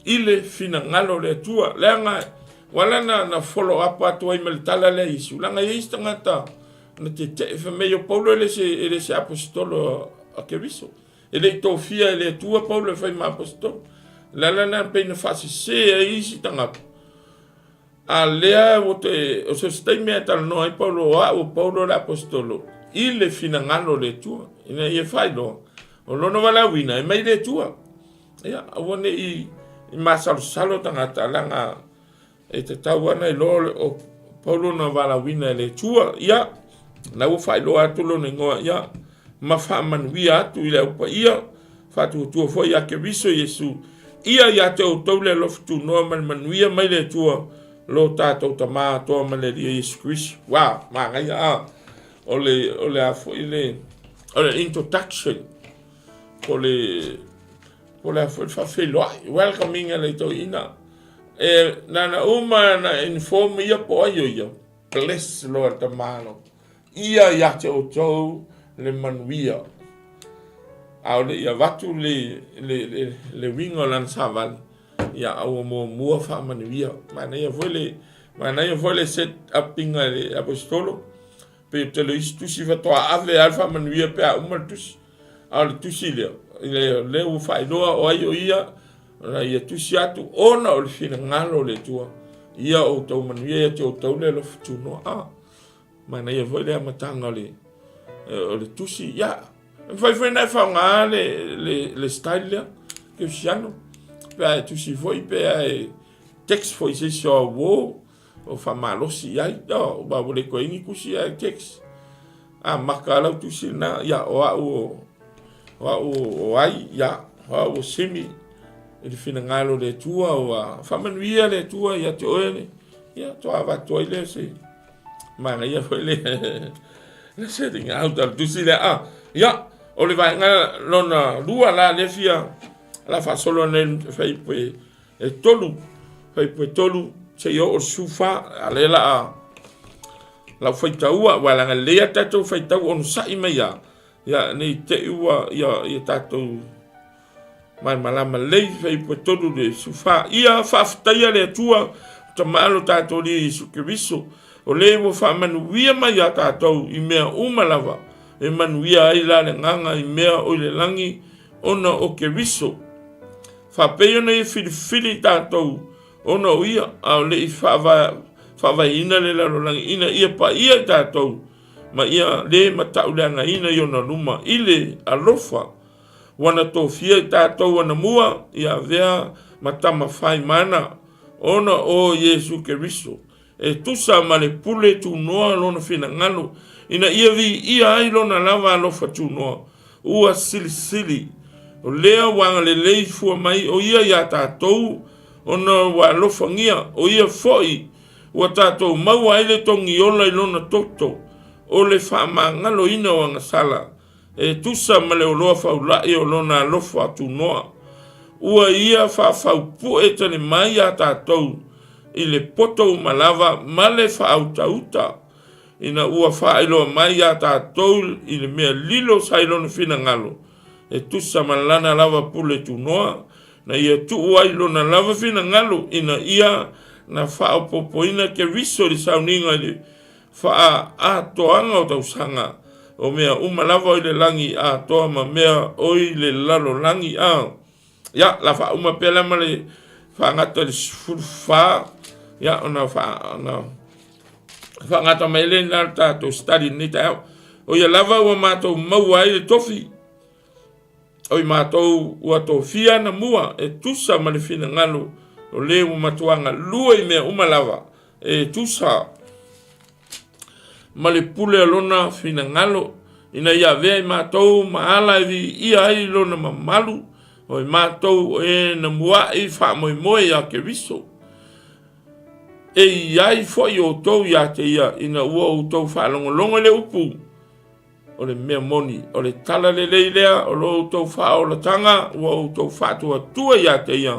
i le finagalo o le Atua. Leaga ua ala na follow up atu ai ma le tala lea a Iesu, leaga e i ai isi tagata na tetee fai mai o Paulo e le se aposetolo a Keriso. E le i tofia e le Atua Paulo e fai ma aposetolo. O le ala lena pei na faasese ai isi tagata. A lea ua toe, o so o se taimi lava e talanoa ai Paulo, o au o Paulo le aposetolo i le finagalo o le Atua, ina ia faailoa, o lona valaauina e mai le Atua. Ia, aua ne i masalosalo tagata, leaga e tatau lava ona iloa o Paulo na valaauina e le Atua. Ia, la ua faailoa atu lona igoa, ia, ma faamanuia atu i le Au Paia, faatuatua foi ia Keriso Iesu, ia ia te outou le alofa tunoa ma le manuia mai le Atua lo tatou Tama atoa ma le Alii Iesu Keriso. Wow, manaia a. O le, o le a foi le, o le introduction, po le, po le a foi le faafeiloai, welcoming a le toeaina. E, na na uma na inform ia po ai o ia, bless loa le tamalo. Ia ia te outou le manuia. A o le i avatu le, le, le, le uiga o lana savali, ia a ua muamua faamanuia. Manaia foi le, manaia foi le set up inga e le aposetolo, pei o tele o isi tusi faatoa ave lava le faamanuia pe a uma le tusi. A o le tusi lea, le, lea ua faailoa o ai o ia, ona ia tusi atu ona o le finagalo o le Atua, ia outou manuia ia te outou le alofa tunoa. Ah. Manaia foi le amataga o le, o le tusi. Ia, e mafai foi ona e faaaoga le, le, le style lea, Keusiano. Pe a e tusi foi, pe a e text foi i se isi o au uo, o faamalosi i ai. Ia, ua ua le toe i ai ni tusi ae text. A maka lau tusi lena, ia, o au o, o au o ai, ia, o au o Simi, i le finagalo o le Atua, ua faamanuia le Atua ia te oe, ia, toa avatu ai lea se, Manaia foi le le setting out o le tusi lea. Ah, ia, o le vaega lona lua la lea fia la faasolo nei fuaiupu e 3, fuaiupu e 3 seia oo i le 14, a lea la a lau faitaua, aua leaga lelei a tatou faitau onosai mai lava, ia ne i te i ua ia ia tatou Malamalama lelei fuaiupu e 3 i le 14. Ia faafetaia le Atua, Tama lo tatou Alii Iesu Keriso, o le ua faamanuia mai iā tatou i mea uma lava, e manuia ai la le agaga i mea o i le lagi ona o Keriso. Faapei ona ia filifili i tatou ona o ia, a o le i faavaeina le lalolagi, ina ia paia i tatou ma ia le matauleagaina i ona luma i le alofa Ua na tofia i tatou anamua ia avea ma tama fai mana ona o Iesu Keriso, e tusa ma le pule tunoa lona finagalo, ina ia viia ai lona lava alofa tunoa. Ua silisili, o lea ua agalelei fua mai o ia iā tatou, ona ua alofagia, o ia foi ua tatou maua ai le togiola i lona toto, o le faamagaloina o agasala. E tusa ma le oloa faula'i o lona alofa tunoa, ua ia faafaupue tali mai iā tatou i le poto uma lava ma le faautauta, ina ua faailoa mai iā tatou i le mea lilo sa i lona finagalo, e tusa ma lana lava pule tunoa, na ia tuu ai lona lava finagalo ina ia na faaopoopoina Keriso i le sauniga i le faaatoaga o tausaga. o mea uma lava o i le lagi atoa ma mea o i le lalolagi. A ia, la faauma pea la ma le faagata i le 14, ia, ona ona faagata mai lea i le tatou study i lenei taeao. O ia lava ua matou maua ai le tofi, o i matou ua tofia anamua e tusa ma le finagalo o le ua matua galue i mea uma lava e tusa ma le pule o lona finagalo, ina ia avea i matou ma ala e viia ai lona mamalu, o i matou o e na mua'i faamoemoe iā Keriso. E i ai foi outou ia te ia ina ua outou faalogologo i le upu o le mea moni, o le tala lelei lea o lo outou faaolataga ua outou faatuatua ia te ia,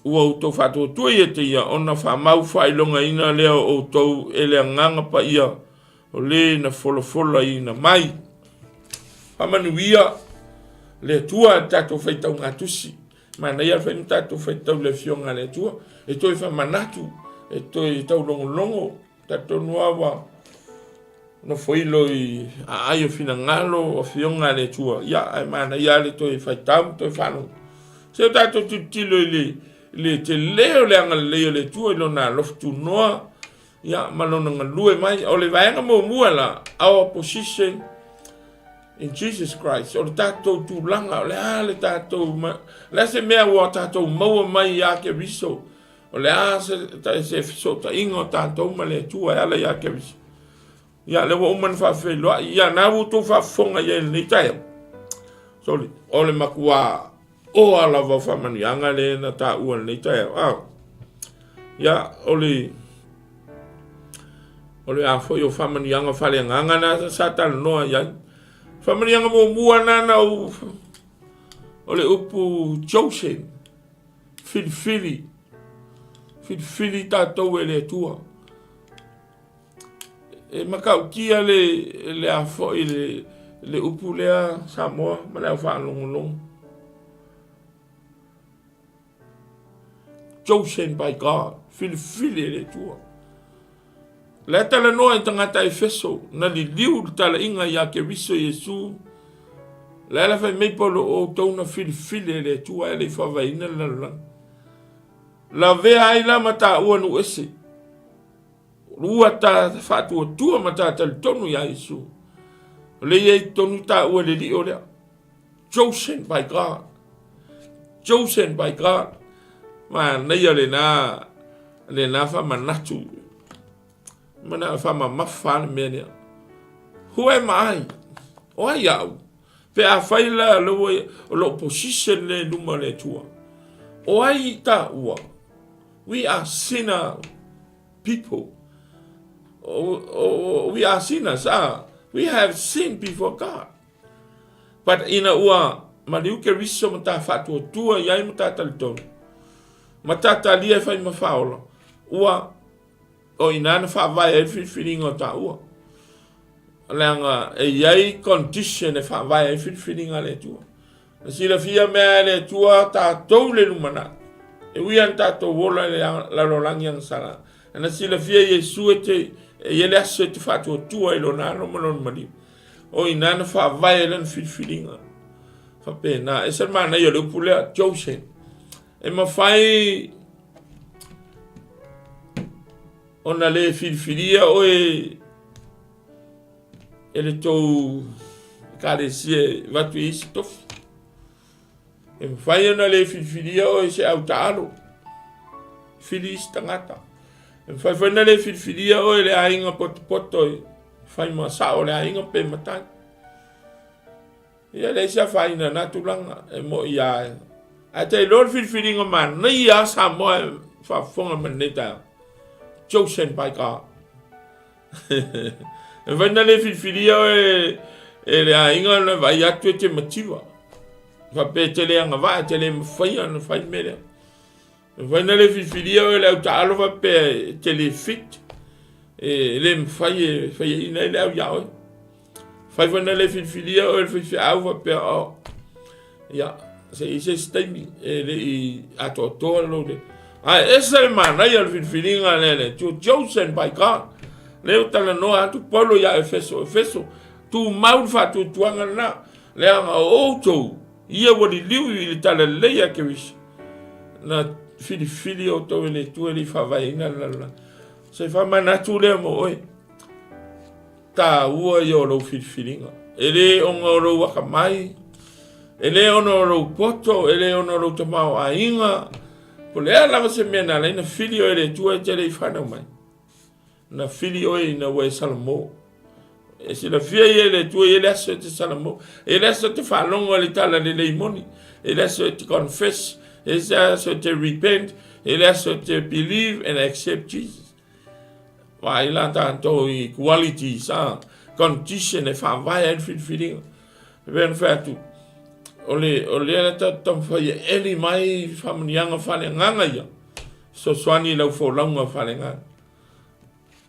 ua outou faatuatua ia te ia, ona faamau faailogaina lea o outou e le Agaga Paia o le na folafolaina mai. Faamanuia le Atua i le tatou faitauga tusi. Manaia le fai ma tatou faitau i le Afioga a le Atua, e toe faamanatu, e toe taulogologo. Talitonu lava ua nofoilo i aai o finagalo o Afioga a le Atua, ia, ae manaia lava le toe faitau ma toe faalogo. Se o tatou tilotilo i le tele o le agalelei o le Atua i lona alofa tunoa, ia, ma lona galue mai. O le vaega muamua la, our position in Jesus Christ, o le tatou tulaga, o le a le tatou, le a se mea ua tatou maua mai ia Keriso, o le a se fesootaiga o tatou ma le Atua e ala ia Keriso. Ia, lea ua uma ona faafeiloai, ia, na ua outou faafofoga i ai i lenei taeao. Sorry, o le matua oa lava o faamanuiaga lea na taua i lenei taeao. Ah. Ia, o le o le a foi o faamanuiaga faaleagaga na sa talanoa i ai. Faamanuiaga muamua na na ou o le upu chosen, filifili, filifili tatou e le Atua. E matautia le, le a foi le, le upu lea Samoa ma le au faalogologo. Chosen by God, filifili e le Atua. La e talanoa i tagata Efeso, na liliu le talaiga ia Keriso Iesu. La e la fai mai Paulo o outou na filifili e le Atua e le i faavaeina le lalolagi. Lavea ai la ma taua nuu ese. Ua ta faatuatua ma ta talitonu iā Iesu. O lea e i ai tonu taua i le lio lea. Chosen by God. Chosen by God. Manaia lena, lena faamanatu. Mana faamamafa le mea lea. Who am I? O ai au? Pe afai la o lou position lea i luma o le Atua. O ai taua? We are sinner people. Oh, oh, we are sinners. Ah, we have sinned before God. But ina ua maliu Keriso ma ta faatuatua i ai ma ta talitonu, ma ta talia e fai ma faaola, ua o ina na faavae ai le filifiliga o taua. Leaga e i ai condition e faavae ai filifiliga a le Atua. Na silafia mea e le Atua tatou le lumanai. E ui lava ina tatou ola i le lalolagi agasala, na silafia Iesu e te e i ai le aso e te faatuatua i lona alo ma lona maliu. O i ina na faavae ai lana filifiliga. Faapena, e ese le manaia o le upu lea, chosen. E mafai ona le filifilia oe e le tou ekalesia e avatu i ai se tofi. E mafai ona le filifilia oe se au taalo, fili isi tagata. E mafai foi ona le filifilia oe le aiga potopoto e fai ma sao le aiga pe matai. Ia leai se afaina i na tulaga e moi lava. Ae te iloa le filifiliga manaia a Samoa e faafofoga mai lenei taeao. Chosen by God. E mafai ona le filifilia oe e le aiga ona vaai atu e te mativa. Faapea e te le agavaa, e te le mafaia ona fai le mea lea. E mafai ona le filifilia oe le au taalo faapea e te le fit, e le mafai e faiaina ai le au ia oe. Fai foi na le filifilia oe le faifeau faapea o ia se i se isi taimi e le i atoatoa lou le. Ae ese le manaia o le filifiliga lea le Atua, chosen by God. Lea ua talanoa atu Paulo ia Efeso, Efeso, tumau le faatuatuaga lena, leaga o outou ia ua liliu i le talalelei a Keriso, na filifili outou e le Atua e le i faavaeina le lalolagi. Se faamanatu lea mo oe. Taua ia o lou filifiliga. E le ona o lou akamai, e le ona o lou poto, e le ona o lou tamaoaiga, po o le a lava se mea na ala ai ona fili oe e le Atua e te le i fanau mai. Na fili oe ina ua e salamo. E silafia ia e le Atua e i ai le aso e te salamo, e i ai le aso e te faalogo i le talalelei moni, e i ai le aso e te confess, e i ai le aso e te repent, e i ai le aso e te believe and accept Jesus. Vaai la tatou i qualities, a, condition e faavae ai le filifiliga. E pei ona fai atu, o le, o lea la tatou taumafai e eli mai faamanuiaga faaleagaga ia, fesoasoani i lau folauga faaleagaga.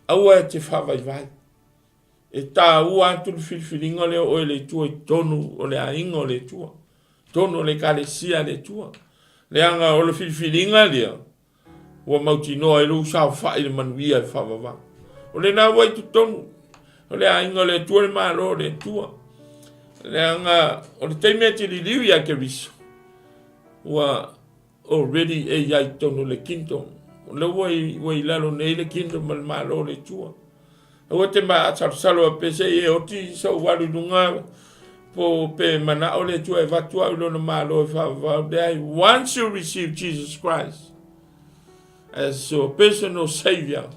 Aua e te faavaivai. E taua atu le filifiliga lea o oe le Atua i totonu o le aiga o le Atua, totonu o le Ekalesia a le Atua. Leaga o le filifiliga lea, Ua mautinoa ai lou saofai i le manuia e faavavau. O lena ua i totonu o le aiga o le Atua le Malo o le Atua. Leaga o le taimi e te liliu ia Keriso, ua already e i ai totonu o le kingdom. O lea ua i, ua i lalo nei le kingdom ma le Malo o le Atua. Aua te maasalosalo a pe se i e oti sou alu i luga po pe manao le Atua e avatu au i lona Malo e faavavau. Leai, once you receive Jesus Christ as your personal savior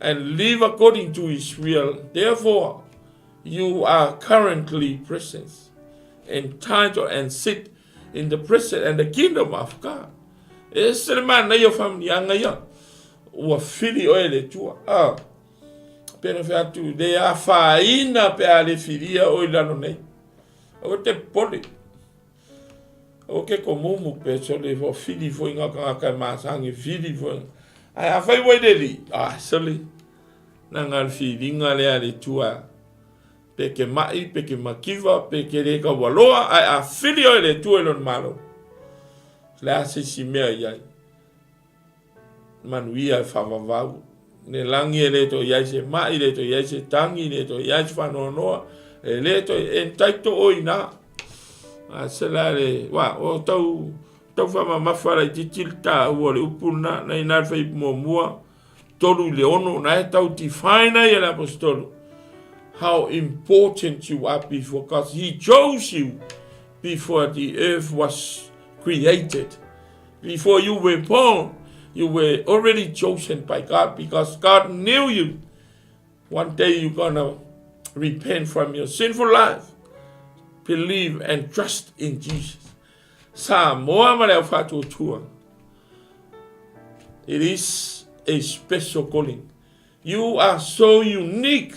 and live according to his will, therefore you are currently present, entitled and sit in the present and the kingdom of God. E ese le manaia o faamanuiaga ia. Ua fili oe e le Atua. Ah, pena fai atu, le afaina pe a le filia oe i lalo nei. Aua te popole. Aua ke komumu pe sole fo fili foi ngā kangaka e masangi fili foi. Ai a fai ua i le li, ah, sole. Na ngā le filinga lea le Atua. Pe ke maʻi, pe ke makiva, pe ke le kaualoa, ae a fili oe le Atua i lona malo. Le a se isi mea i ai. Manuia e faavavau. Le lagi e le toe i ai se maʻi, le toe i ai se tangi, le toe i ai se faanoanoa, e le toe entitle oe i ina. A se la le, wa, o tau, tau faamamafa laitiiti le taua o le upu lena, na ina le fai muamua, 3 i le 6, na e tau define ai e le Aposetolo how important you are before God. He chose you before the earth was created. Before you were born, you were already chosen by God because God knew you. One day you're gonna repent from your sinful life, believe and trust in Jesus. Samoa ma le au faatuatua. It is a special calling. You are so unique.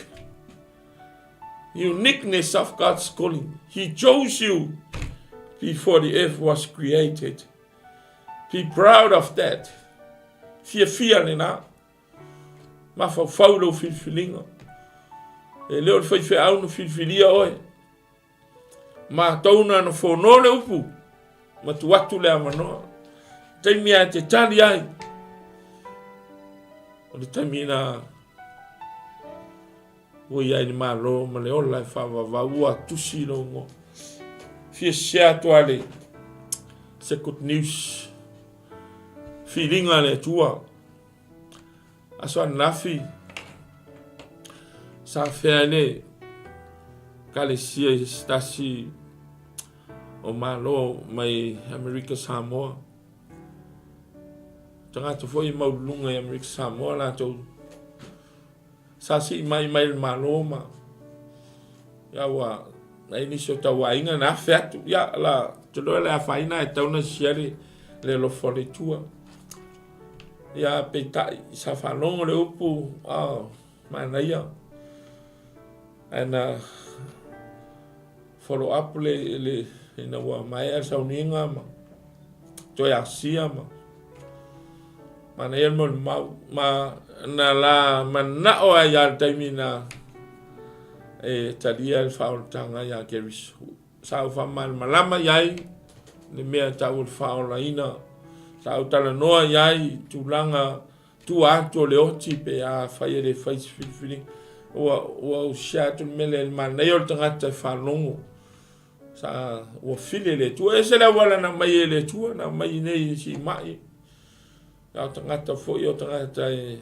Uniqueness of God's calling. He chose you before the earth was created. Be proud of that. Fiafia lena. Mafaufau lou filifiliga. E le o le faifeau na filifilia oe. Matou na na fono le upu, ma tu atu le avanoa. Taimi a te tali ai, o le taimi na ua i ai le Malo ma le ola e faavavau, ua tusi lou igoa. Fia share atu a le se good news. Filiga a le Atua. Aso ananafi, sa afea ai le Ekalesia i se tasi o Malo mai Amerika Samoa. Tagata foi e maululuga i Amerika Samoa latou sa sii mai mai le Malo ma ia ua nai nisi o tauaiga na afe atu ia la te loa le afaina e tau na siali le alofa o le Atua. Ia, peitai, sa faalogo le upu, oh, manaia. Ae na follow up le, le, ina ua maea le sauniga ma toe asia ma manaia le molimau. Ma na la manao ai ia le taimi na e talia le faaolataga ia Keriso. Sa ou faamalamalama i ai le mea e tau o le faaolaina. Sa ou talanoa i ai i tulaga Tua atu o le oti pe a fai e le fai se filifiliga. Ua, ua ou share atu le mea lea i le manaia o le tagata e faalogo. Sa, ua fili e le Atua. E ese le auala na aumai e le Atua, na aumai nei e siimai. A o tagata foi o tagata e,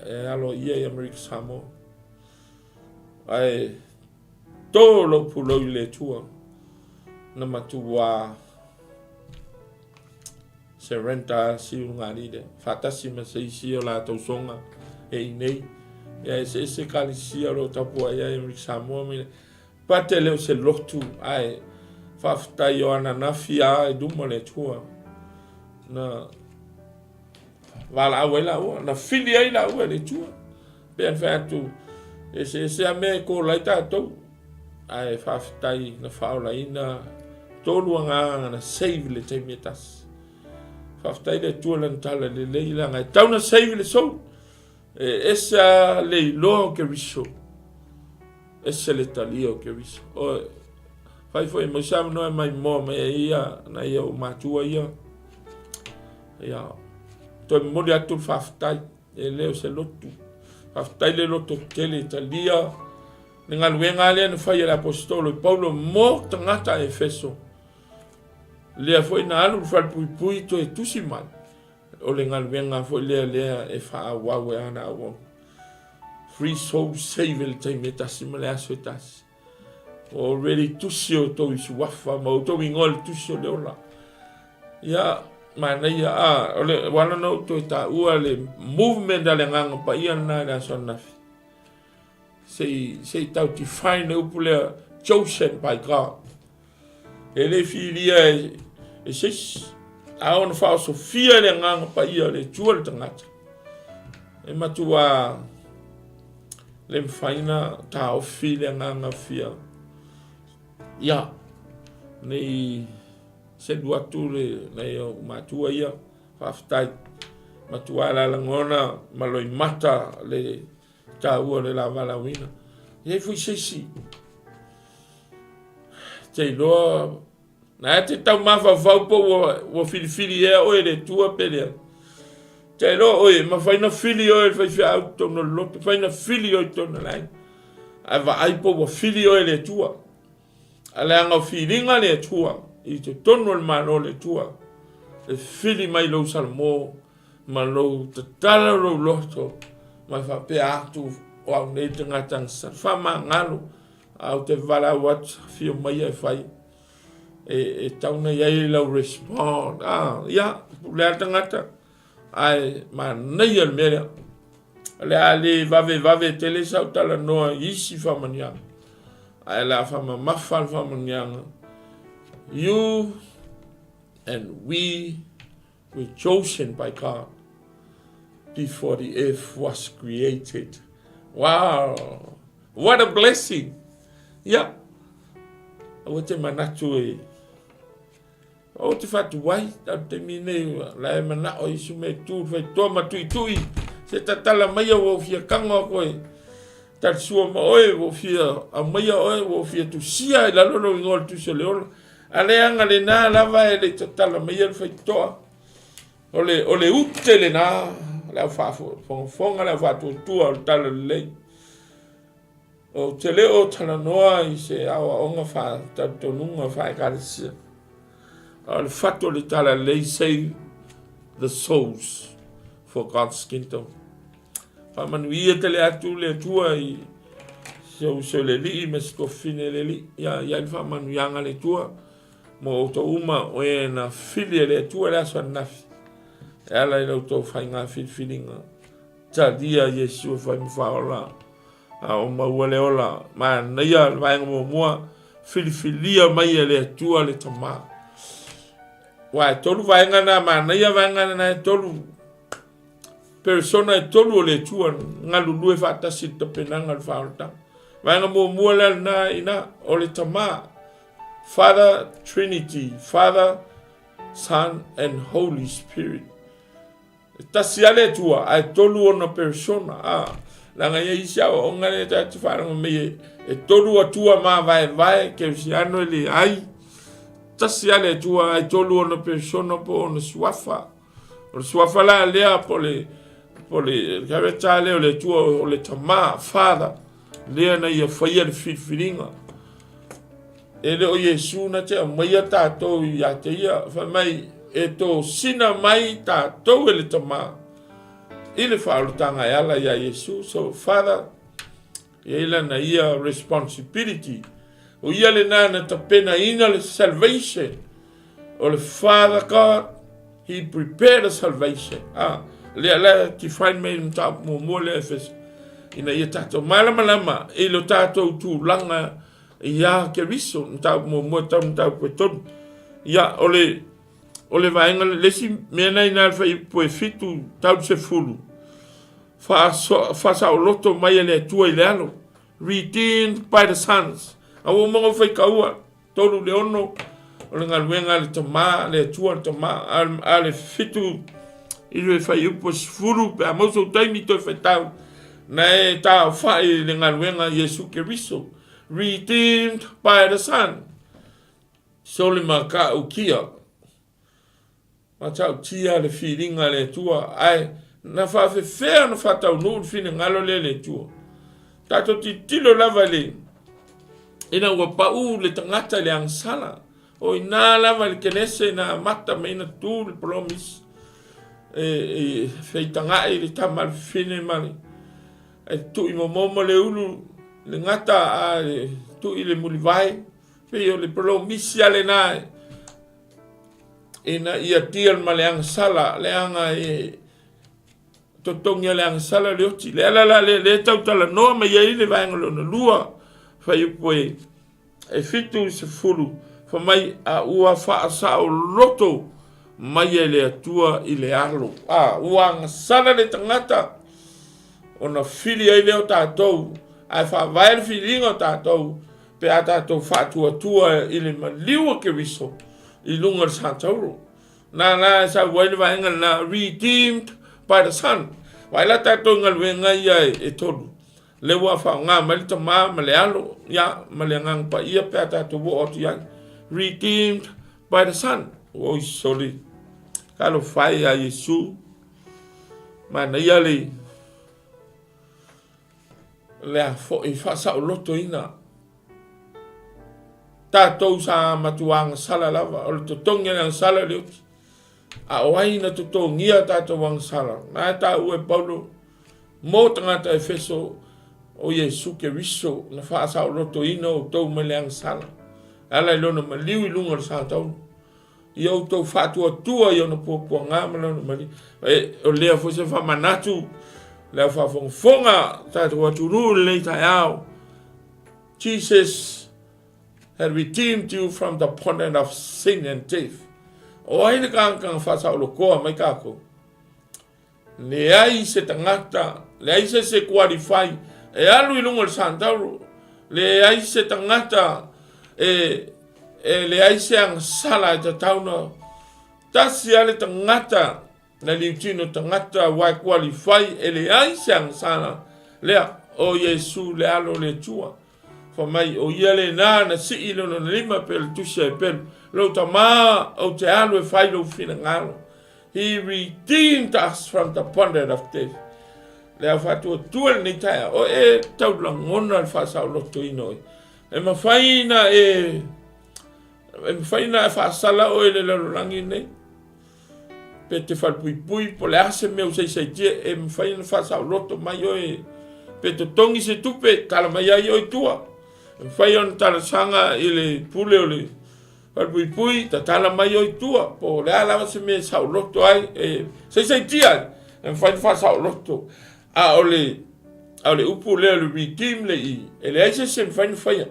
e aloaia i Amerika Samoa. Ae to lou pulou i le Atua na matua surrender si ulugalii lea faatasi ma se isi o latou soga e i nei. Ia eseese ekalesia o lo o tapuai ai Amerika Samoa ma le Pate le o se lotu ae faafetai o ananafi a i luma le Atua na valaau ai laua, na fili ai laua e le Atua. Pei ona fai atu, eseese lava mea e kola ai tatou, ae faafetai na faaolaina tolu agaga na save le taimi e tasi. Faafetai le Atua lana tala lelei leaga e tau na save le soul. E ese lava le iloa o Keriso, ese le talia o Keriso. O, fai foi mai se avanoa e maimoa mai ai ia nai ou matua ia. Ia, toe momoli atu le faafetai. E le o se lotu. Faafetai le loto tele i talia le galuega lea na fai e le aposetolo i Paulo mo tagata a Efeso. Lea foi na alu le falepuipui toe tusi mai. O le galuega foi lea lea e faaauau e ana auauna. Free soul save i le taimi e tasi ma le aso e tasi. Ua already tusi outou i suafa ma outou igoa i le tusi o le ola. Ia, manaia, a, o le, ua ala ona ou toe taua le movement a le Agaga Paia lena i le aso ananafi. Se i, se i tau define le upu lea, chosen by God. E le filia e, e se isi, a ona faaosofia e le Agaga Paia o le Atua le tagata. E matua le mafai ona taofi le agaga fia ia nei selu atu le nai ou matua ia faafetai matua la lagona ma loimata le taua o le la valaauina e i ai foi se isi te iloa Na e te tau mafaufau po ua, ua filifili ea oe e le Atua pe leai. Te iloa oe, e mafai na fili oe e le faifeau i totonu o le lotu, mafai na fili oe i totonu o le aiga. Ae vaai po ua fili oe e le Atua. A leaga o filiga le Atua i totonu o le Malo o le Atua, e fili mai lou salamo ma lou tatala o lou loto ma faapea atu o au nei tagata na faamagalo a ou te valaau atu afio maia e fai e, e tau na iai lau respond ah, ia pule a tagata ae manaia le mea lea o le a le vavevave tele sau talanoa i isi faamanuiaga ae le a faamamafa le faamanuiaga. You and we were chosen by God before the earth was created. Wow! What a blessing! Ia, aua te manatu e o te whatuai, tau te taimi nei, la e manao i su me tū, whai toa ma tui tui, se tatala mai au au fia kanga o koe, talisua ma oe, ua fia aumaia oe, ua fia tusia i lalo lou ingoa o le tusi o le ola. A leaga lena lava e le i tatala maia le faitotoa. O le, o le ute lena, le au faafogafoga, le au faatuatua o le tala lelei. Ou te le o talanoa i se aoaoga faatalitonuga faa-Ekalesia. A o le fatu o le tala lelei, save the souls for God's kingdom. Faamanuia tele atu le Atua i si ou uso i le Alii ma si tuafafine i le Alii. Ia i ai le faamanuiaga a le Atua mo outou uma o e na fili e le Atua i le aso ananafi e ala i la outou faiga filifiliga. Talia Iesu e fai ma faaola a o maua le ola. Manaia le vaega muamua, filifilia mai e le Atua le Tama. Ua e tolu vaega na, manaia vaega na e tolu. Persona e tolu o le Atua galulue faatasi i le tapenaga o le faaolataga. Vaega muamua lea lena ina o le Tama, Father Trinity, Father, Son and Holy Spirit. E tasi lava le Atua, ae tolu ona persona. Ah, leaga e i ai isi aoaoga lea tatou te faalogo mai e, e tolu Atua mavaevae, kerisiano e leai. Tasi lava le Atua, ae tolu ona persona po o ona suafa. O le suafa la lea po o le Po le character lea o le Atua o le Tama, Father, lea na ia faia le filifiliga. E le o Iesu na te aumaia tatou ia te ia, fai mai e tosina mai tatou e le Tama i le faaolataga e ala ia Iesu. So Father, e i ai lana ia responsibility. O ia lena na tapenaina le salvation. O le Father God, He prepared the salvation. Ah, lea la define mai le mataupu muamua lea Efeso. Ina ia tatou malamalama i lo tatou tulaga ia Keriso, mataupu muamua tau mataupu e tolu. Ia, o le, o le vaega, le isi mea na ina le fuaiupu e 7 tau 10, faasaoloto mai e le Atua i le Alo, redeemed by the sons. A ua uma ona faitaua, 3 i le 6, o le galuega a le Tama, le Atua le Tama, a le 7 i le fuaiupu e 10, pe a maua sou taimi toe faitau, na e taaofai i le galuega a Iesu Keriso, redeemed by the Son. Sole ma ka'ukia. Matautia le filiga a le Atua, ae na faafefea ona faataunuu le finagalo lea e le Atua? Tatou tilotilo lava i le ina ua pau le tagata i le agasala. O ina lava i le Kenese na amata mai na tu le promise e, e feitaga'i le tama a le fafine ma le e tui momomo le ulu le gata a e tui le mulivae. Pei o le promisi a lena ina ia deal ma le agasala, leaga e totogi a le agasala le oti. Le ala la lea, lea e tautalanoa mai ai le vaega lona lua, fuaiupu e, e 70, fai mai, a ua faasaoloto mai e le Atua i le alo. A, ua agasala le tagata, ona fili ai lea o tatou, ae faavae le filiga o tatou, pe a tatou faatuatua i le maliu o Keriso i luga o le satauro. Na la e sau ai le vaega lena, redeemed by the Son. Vaai la tatou i galuega ia e tolu. Lea ua faaaoga mai le Tama ma le Alo, ia, ma le Agaga Paia pe a tatou oo atu i ai. Redeemed by the Son. Oi soli. Talofa e ia Iesu. Manaia le lea foi faasaolotoina tatou sa matua agasala lava, o le totogi o le agasala le oti. A o ai na totogia tatou agasala? Na e taua e Paulo mo tagata Efeso o Iesu Keriso na faasaolotoina outou mai le agasala. E ala i lona maliu i luga o le satauro. Ia outou faatuatua i ona puapuaga ma lona maliu. E, o lea foi se faamanatu le au faafogafoga tatou atunuu i lenei taeao. Jesus had redeemed you from the bondage of sin and death. O ai le tagata faasaolotoa mai tatou? Leai se tagata, leai se isi e qualify e alu i luga o le satauro. Leai se tagata e, e leai se agasala e tatau na tasi lava le tagata na liutino tagata ua e qualify e leai se agasala lea o Iesu le Alo o le Atua. Fai mai, o ia lena na sii lona lima pe le tusi a Epelu, Lou tama, ou te alu e fai lou finagalo. He redeemed us from the bondage of death. Le au faatuatua lenei taeao, o e tau lagona le faasaolotoina oe. E mafai na e, e mafai na e faasala oe i le lalolagi nei. Pe te falepuipui, po o le a se mea ua saisaitia, e mafai ona faasaoloto mai oe. Pe totogi se tupe, tala mai ai oe i tua. E mafai ona talosaga i le pule o le falepuipui, tatala mai oe i tua. Po o le a lava se mea e saoloto ai, e saisaitia ai, e mafai ona faasaoloto. A o le, a o le upu lea o le redeem le i, e leai se isi e mafai ona faia.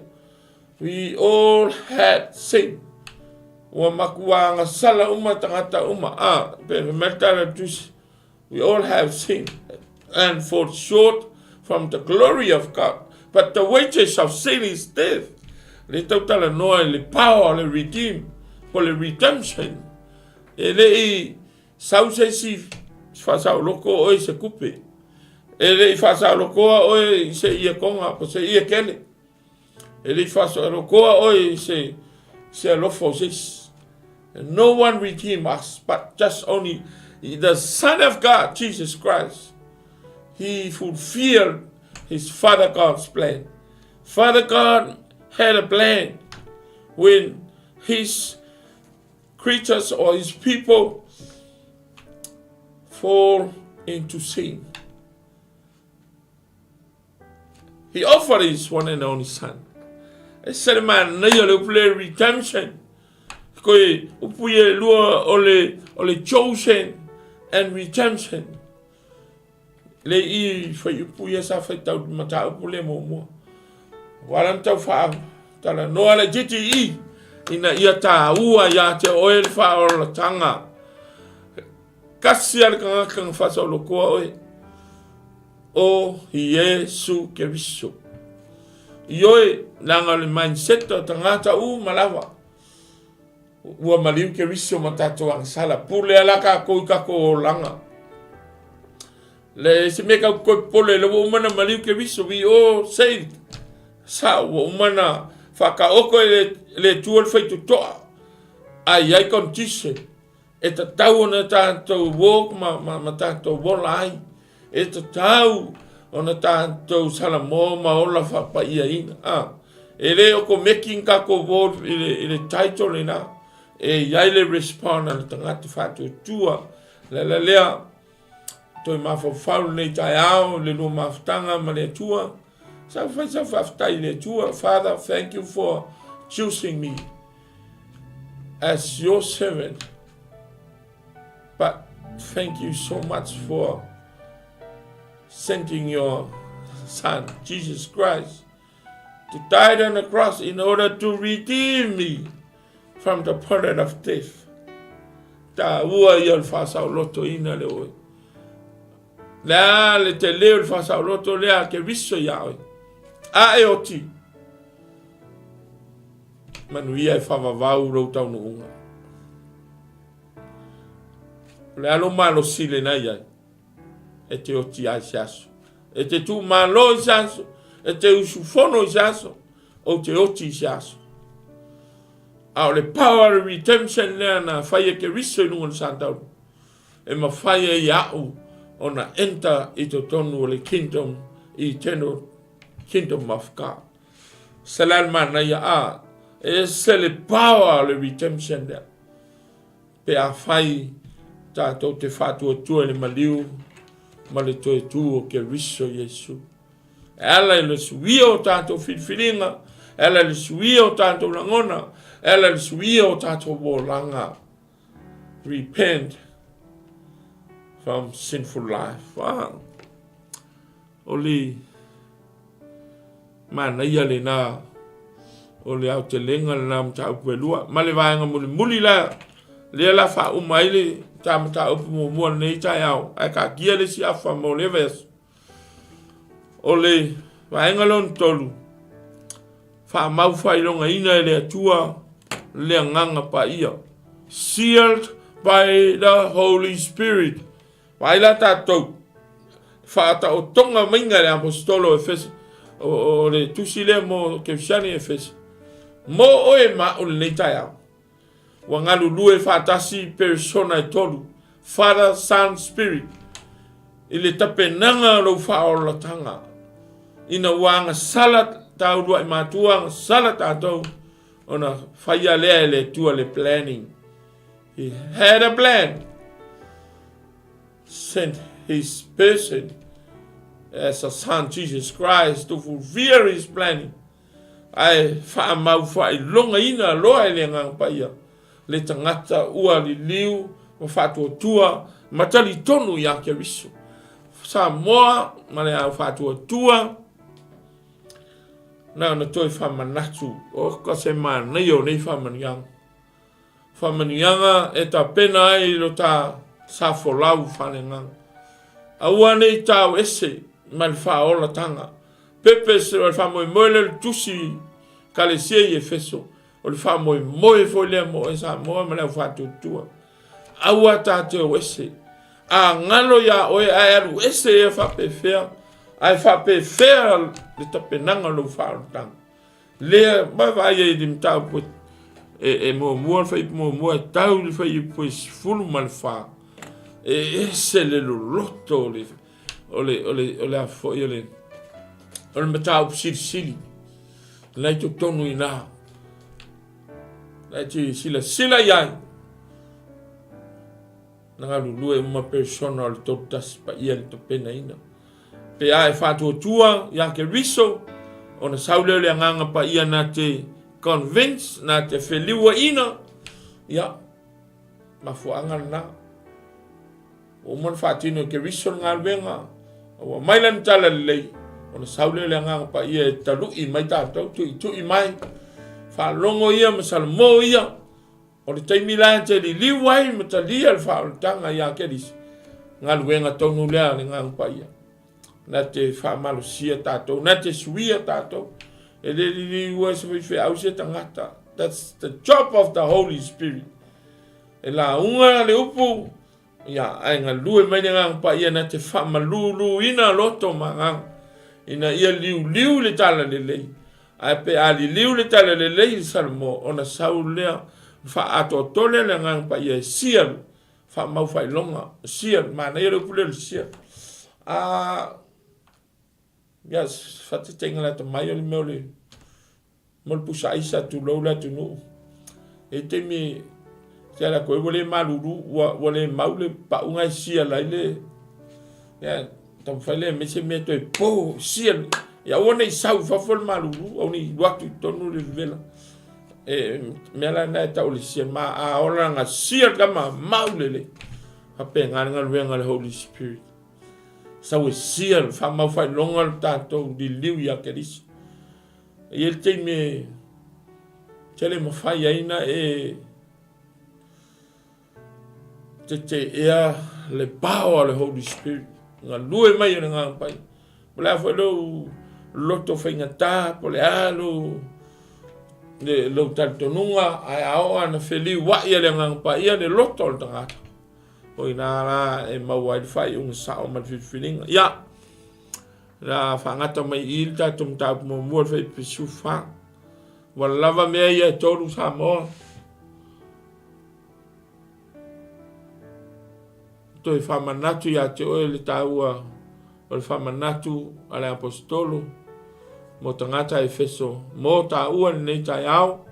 We all had sinned. Ua matua agasala uma tagata uma. Ah, pe fai mai le tala o le tusi. We all have sinned and fall short from the glory of God. But the wages of sin is death. Le tautalanoa i le power o le redeem, po le redemption. E le i sau se isi faasaoloko oe i se kupe. E le i faasaolokoa oe i se iakoga po se iakele. E le i faasoalokoa oe i se, se alofa o se isi. No one redeem us, but just only the Son of God, Jesus Christ. He fulfilled his Father God's plan. Father God had a plan when his creatures or his people fall into sin. He offered his one and only son. E se le manaia le upu le redemption. Koe upu e lua o le, o le chosen and redemption. Le i whai upu ia sa whai tau mata upu le muamua. Wala na tau wha tala noa le titi i ina ia tā ua ia te oe le whaolatanga. Kasi a le kangaka nga whasaolokoa oe. O Iesu Keriso. Ioe, leaga o le mindset o tagata uma lava. Ua maliu Keriso ma tatou agasala. Pule ala kākou i kākou olaga. Le se mea kau koe pole, le ua uma na maliu Keriso, we all saved. Sa ua uma na whakaoko e le, le tua le whaitutoa. Ai ai condition. E tatau ona tātou walk ma, ma, ma tātou ola ai. E tatau ona tātou salamoa ma ola whapaiaina. Ah, e le o ko making kako word i le, i le title ina, e iai le respond a le tagata whātuatua. Le la lea, toi mafaufau lenei taeao, le lua mafutaga ma le Atua. Sa whai sa whawhitai le Atua. Father, thank you for choosing me as your servant. But thank you so much for sending your son, Jesus Christ, to die on the cross in order to redeem me from the power of death. Ta ua ia o le whasaoloto ina le oe. Le a le te leo le whasaoloto le a ke riso ia oe. A e oti. Manuia e whavavau rou taunuunga. O le alo malosi lena i ai. E te oti ai se aso. E te tū malo i se aso. E te usufono i se aso. O te oti i se aso. A o le power of redemption lea na whai e Keriso i lunga o le santauru. E mawhai e i au ona enter i totonu o le kingdom, eternal kingdom of God. Se le manaia a, e se le power o le redemption lea. Pe a whai tātou te whātuatua i le maliu ma le toe tū o Keriso Iesu. E ala i le suia o tātou whiriwhiringa, e ala i le suia o tātou rangona, e ala i le suia o tātou olanga. Repent from sinful life. Ah. O le manaia lena o le aotelega lena mataupu e lua. Ma le vaega mulimuli la, lea la faauma ai le ta mataupu muamua lenei taeao, ae taatia le isi afa mo le vaiaso. O le vaega lona tolu, faamau faailogaina e le Atua le Agaga Paia. Sealed by the Holy Spirit. Vaai la tatou, faataotoga maiga e le Aposetolo o Efeso, o le tusi lea mo Kerisiano i Efeso, mo oe ma au lenei taeao. Ua galulue faatasi persona e tolu, Father, Son, Spirit, i le tapenaga o lou faaolatanga. Ina ua agasala tāu luaʻi matua, agasala tātou, ona faia lea e le Atua le planning. He had a plan. Sent his person as a son, Jesus Christ, to fulfill his planning. Ae whaamau whaailogaina loa e le Agaga Paia le tagata ua liliu ma faatuatua ma talitonu iā Keriso. Samoa ma le au faatuatua na ona toe whamanatu o ka se manaia o nei whamaniaga. Faamanuiaga e tapena ai lo ta sa folau faaleagaga. Aua ne i tau ese ma le faaolatanga. Purpose o le faamoemoe lea o le tusi Kalesia i Efeso, o le faamoemoe foi lea mo oe Samoa ma le au faatuatua. Aua ta te o ese. A galo iā oe ae alu ese ia faapefea, ae faapefea le tapenaga o lou faaolataga. Lea vaavaai ai i le mataupu e muamua, le fuaiupu muamua e tau i le fuaiupu e 14, e ese le loloto o le, O le, o le, o le a foi o le, o le mataupu silisili. Na i totonu i nā. Na e te silasila i ai. Na galulue uma persona o le Tolutasi Paia i le tapenaina. Pe a e faatuatua ia Keriso, ona sau lea o le Agaga Paia na te convince, na te feliuaina, ia, mafuaaga lena. Ua uma ona faatino e Keriso le galuega, a ua aumai lana tala lelei, ona sau lea o le Agaga Paia e talu'i mai tatou, tuitui mai, faalogo ia ma salamo ia, O le taimi la e te liliu ai ma talia le faaolataga ia Keriso, galuega tonu lea a le Agaga Paia. Na te faamalosia tatou, na te suia tatou. E le liliu ai se faifeau se tagata. That's the job of the Holy Spirit. E lauga le upu, Ia, ae galue mai le Agaga Paia na te faamaluluina loto ma agaga, ina ia liuliu le talalelei. Ae pe a liliu le talalelei i le Salamo, ona sau lea, faaatoatoa lea le Agaga Paia e seal, faamau faailoga, seal, manaia le upu lea o le seal. A, ia, faataitaiga lata mai o le mea o le mo le pusa aisa, tulou le atunuu. E i ai taimi e ala atu ai ua le malulu, ua, ua le mau le pauga e seal ai le, ia, taumafai lea e aumai se mea toe po, seal, ia aua ne i sau i fafo le malulu, aua ne i alu atu i totonu le vevela. E, mea la lena e tau o le seal, ma a ola na seal tama mau lelei. Faapena le galuega a le Holy Spirit. Sau e seal, faamau faailoga le tatou liliu ia Keriso. E i ai le taimi e tele mafai ai na e teteea le power o le Holy Spirit, galue mai o le Agaga Paia. Po o le a foi lou loto faigata, po o le a lou, le, lou talitonuga, ae a oo lava ina feliuai e le Agaga Paia le loto o le tagata, o i ina la e maua ai le faaiuga sao ma le filifiliga. Ia, La faagata mai i le tatou mataupu muamua le fuaiupu 14. Ua lava mea ia e tolu Samoa. Toe faamanatu ia te oe le taua o le faamanatu a le Aposetolo mo tagata Efeso mo taua lenei taeao.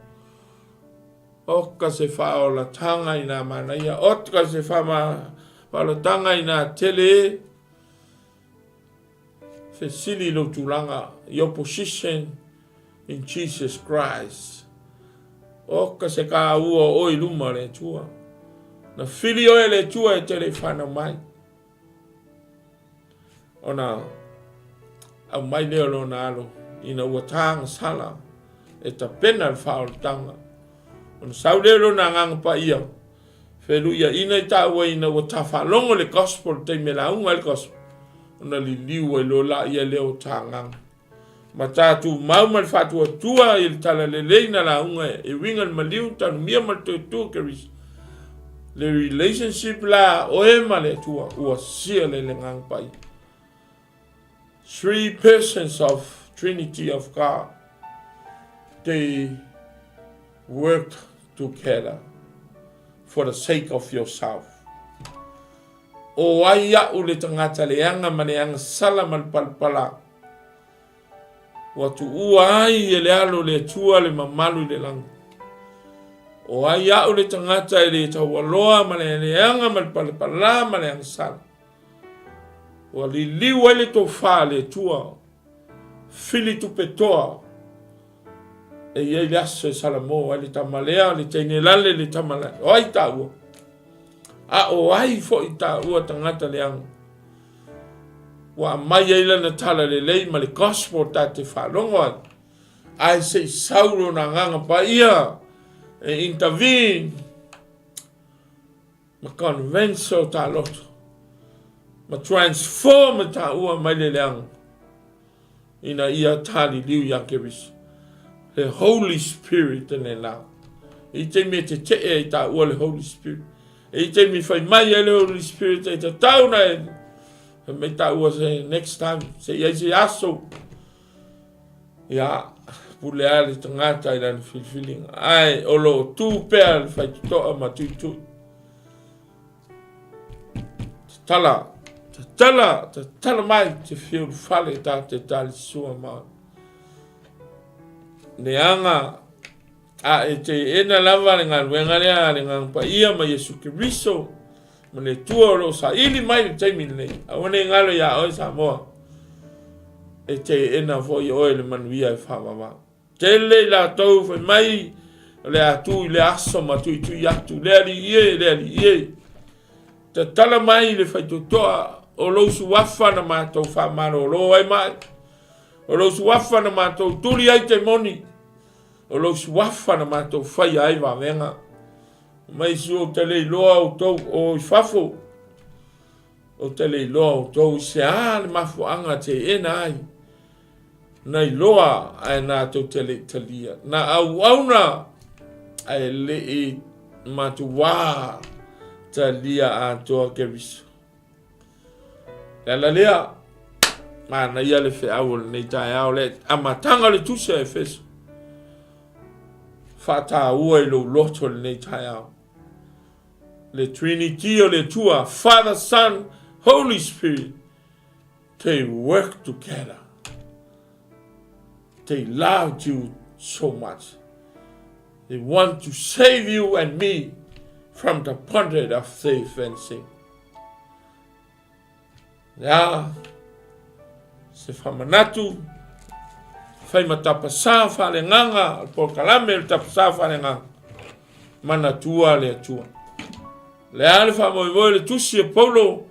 Oka se faaolataga i nā manaia, oka se faaolataga i nā tele e. Fesili i lou tulaga, your position in Jesus Christ. Oka se kāua o oe i luma o le Atua. Na fili oe e le Atua e te le i whanau mai. Ona aumai lea o lona alo ina ua tāgasala e tapena le faaolataga. Ona sau lea o lona agaga paia Feluiaina i taua ina ua tafaalogo le Gospel i taimi e lauga ai le Gospel, ona liliu ai loa laia lea o ta agaga. Ma ta tumau ma le faatuatua i le talalelei na lauga e uiga le maliu, tanumia ma le toe tu o Keriso. Le relationship la oe ma le Atua ua seal e le Agaga Paia. Three persons of Trinity of God, they work together for the sake of yourself. O ai a'u le tagata leaga ma le agasala ma le palapala, ua tuua ai e le Alo o le Atua le mamalu i le lagi. O ai a'u le tagata e le taualoa ma le leaga ma le palapala ma le agasala, Ua liliu ai le tofa a le Atua, fili tupe toa, e i ai le aso e salamo ai le tama lea, le teine lale, le tama lale. O ai taua? A o ai foi taua tagata leaga? Ua aumai ai lana tala lelei ma le gospel ta te faalogo ai. Ae se i sau lona agaga paia e intervene ma convince o ta loto, ma transform e taua mai le leaga ina ia taliliu iā Keriso. Le Holy Spirit lena. E i taimi e tetee ai taua le Holy Spirit. E i taimi fai mai ai le Holy Spirit e tatau na e fai mai taua se next time, se i ai se aso. Ia, pule a le tagata i lana filifiliga, ae o lo o tū pea le faitotoa ma tuitui. Tatala, Tatala, tatala mai te fia ulufale ta te tali sua ma oe. Leaga a e teena lava le galuega lea a le Agaga Paia ma Iesu Keriso ma le Atua o lo o saili mai i le taimi lenei, aua ne i galo iā oe Samoa, e teena foi oe le manuia e faavavau. Tele i latou fai mai o le a tu i lea aso ma tuitui atu, le Alii e, le Alii e. Tatala mai le faitotoa o lou suafa na matou faamalolo ai mai, o lou suafa na matou tuli ai temoni, o lou suafa na matou faia ai vavega. Mai Iesu ou te le iloa outou o i fafo, ou te le iloa outou i se a le mafuaaga teena ai, na iloa ae na tou te le i talia, na auauna ae le i matuā talia atoa Keriso. Le ala lea, manaia le feau o lenei taeao, le amataga o le tusi a Efeso. Faataua i lou loto lenei taeao. Le Trinity o le Atua, Father, Son, Holy Spirit, they work together. They loved you so much. They want to save you and me from the bondage of thief and sin. Ia, se faamanatu, fai ma tapasā faaleagaga, o le polokalame o le tapasā faaleagaga, manatua le Atua. Le a le faamoemoe le tusi a Paulo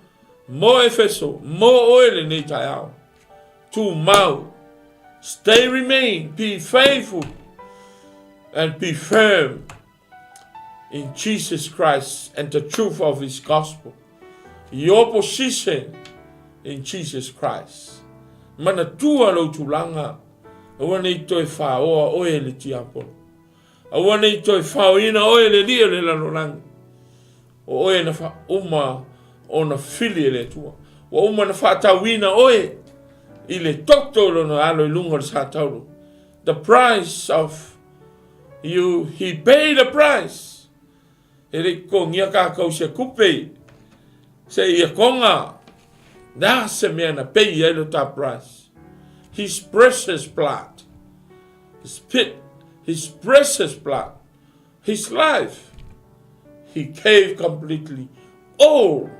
mo Efeso, mo oe lenei taeao. Tumau, stay remain, be faithful and be firm in Jesus Christ and the truth of his gospel. Your position in Jesus Christ. Manatua lou tulaga, aua ne i toe faoa oe e le tiapolo. Aua ne i toe faoina oe e le alii o le lalolagi. O oe na uma ona fili e le Atua. Ua uma ona faatauina oe i le toto o lona alo i luga o le satauro. The price of You, he paid the price. E le i totogia tātou se kupe, se ia konga. Nā se mea na pay ai lo tā price. His precious blood. His pit, his precious blood. His life. He gave completely all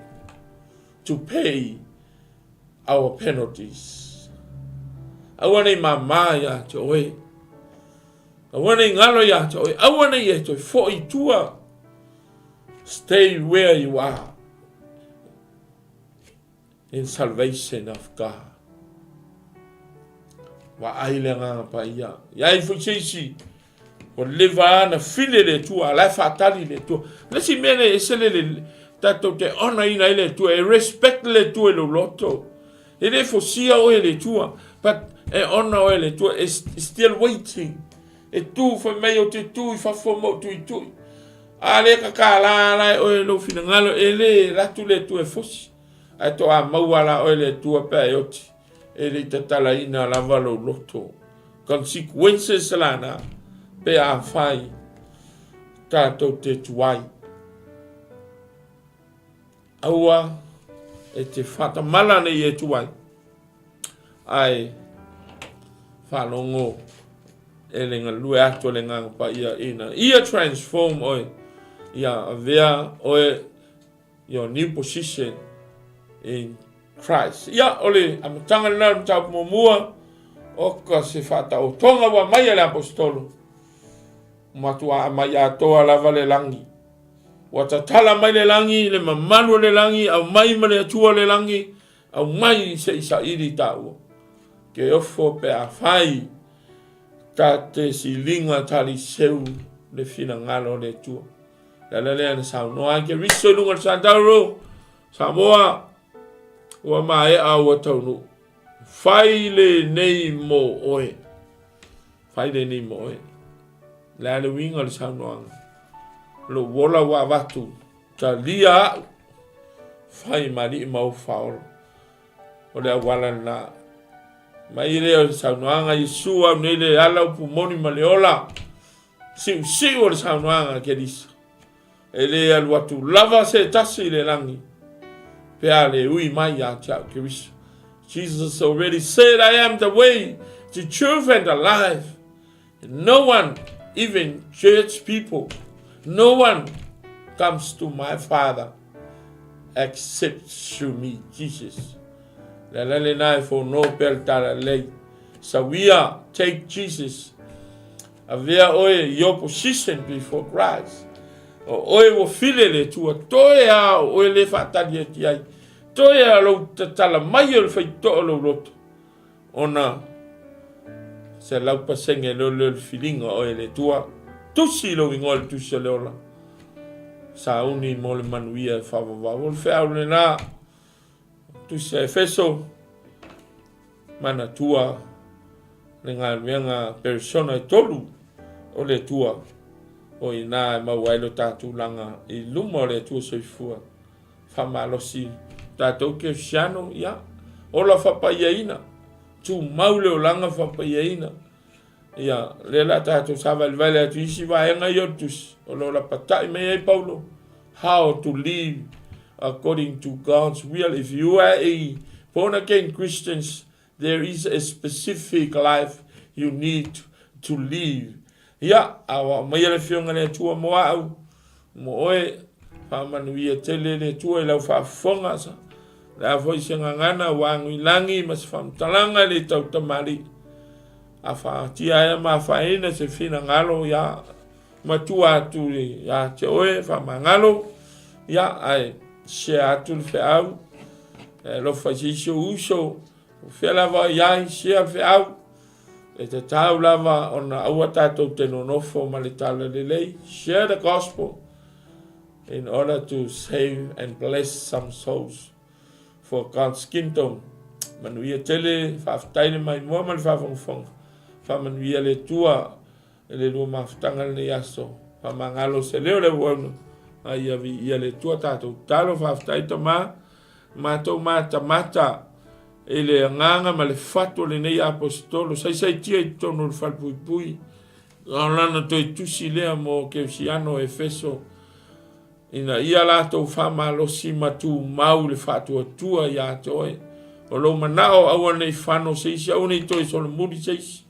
to pay our penalties. Aua nei māmā iā te oe. Aua nei ngalo iā te oe. Aua nei e toe foi i tua. Stay where you are in salvation of God. Vaai le agaga paia. Iai foi se isi Ua leva na fili le Atua, a la e faatali le Atua. Le isi mea nei, ese le, le tatou te honour-ina ai le Atua, e respect le Atua i lou loto. E le fosia oe e le Atua, but e honour oe e le Atua, e still waiting. E tu fai mai ou te tu i fafo ma ou tuitui. A le kakala la e oe lou finagalo, e le alu atu le Atua e fosi. Ae toa maua la oe le Atua pe a e oti. E le i tatalaina lava lou loto. Consequences lana pe afai tatou te tuai. Aua e te whatamala nei e tuai, ae whalongo e le galue atu le nganga paia ina ia transform oe, ia avea oe your new position in Christ. Ia, o le amataga lena o le mataupu muamua, o ka se faataotoga ua mai a le aposetolo, matua aumai atoa lava le lagi. Ua tatala mai le lagi, le mamalu o le lagi, aumai ma le Atua o le lagi, aumai se i saili taua. Ke ofo pe afai ta te siliga taliseu le finagalo o le Atua. Le ala lea na saunoa ai Keriso i luga o le satauro, Samoa, ua maea ua taunuu. Fai lenei mo oe. Fai lenei mo oe. Le a le uiga o le saunoaga. Lou ola ua avatu, talia au. Fai ma alii ma ou faaola. O le auala lena. Mai lea o le saunoaga, Iesu au nei le ala upu moni ma le ola. Siusiu o le saunoaga a Keriso. E le alu atu lava se tasi i le lagi. pe a le ui mai ia te au Keriso. Jesus already said, I am the way, the truth and the life. No one, even church people, no one comes to my Father except through me, Jesus. Le ala lena e fono pea le talalelei. Sauia, take Jesus. Avea oe your position before Christ. O oe ua file le Atua, toe a o oe le faatali atu ai. Toe a lou tatala mai o le faitotoa o lou loto. Ona 100% leo leo le filiga o oe e le Atua. Tusi lou igoa i le tusi o le ola. Sauni mo le manuia e faavavau. O le feau lena, tusi a Efeso, manatua le galuega persona e tolu o le Atua, o i ina e maua ai lo ta tulaga i luma o le Atua soifua. Faamalosi tatou Kerisiano, ia, ola faapaiaina, tumau le olaga faapaiaina. Ia, lea la tatou savalivali atu i isi vaega ia o le tusi, o lo o lapatai mai ai Paulo, how to live according to God's will. If you are a born again Christians, There is a specific life you need to live. Ia, a ua aumaia le Afioga i le Atua mo au, mo oe, faamanuia tele le Atua i lau faafofoga, sa. Le a foi se gagana ua agu i lagi ma se faamatalaga i le tautamalii. A faatia ai ma afaina se finagalo, ia, matua atu ia te oe, faamagalo, ia, ae share atu le feau, e alofa i se isi ou uso, o fea lava i ai, share le feau, e tatau lava ona aua tatou te nonofo ma le talalelei, share the gospel in order to save and bless some souls for God's kingdom. Manuia tele, faafetai le maimoa ma le faafogafoga. Faamanuia le Atua i le lua mafutaga lenei aso. Faamagalo se leo le auauna, a ia viia le Atua tatou tatalo. Faafetai Tama, matou matamata i le agaga ma le fatu o lenei aposetolo, saisaitia i totonu o le falepuipui, a o lana toe tusi lea mo Keusiano o Efeso, ina ia latou faamalosi ma tumau le faatuatua ia te oe. O lou manao aua nei fano se isi, aua nei toe solomuli se isi,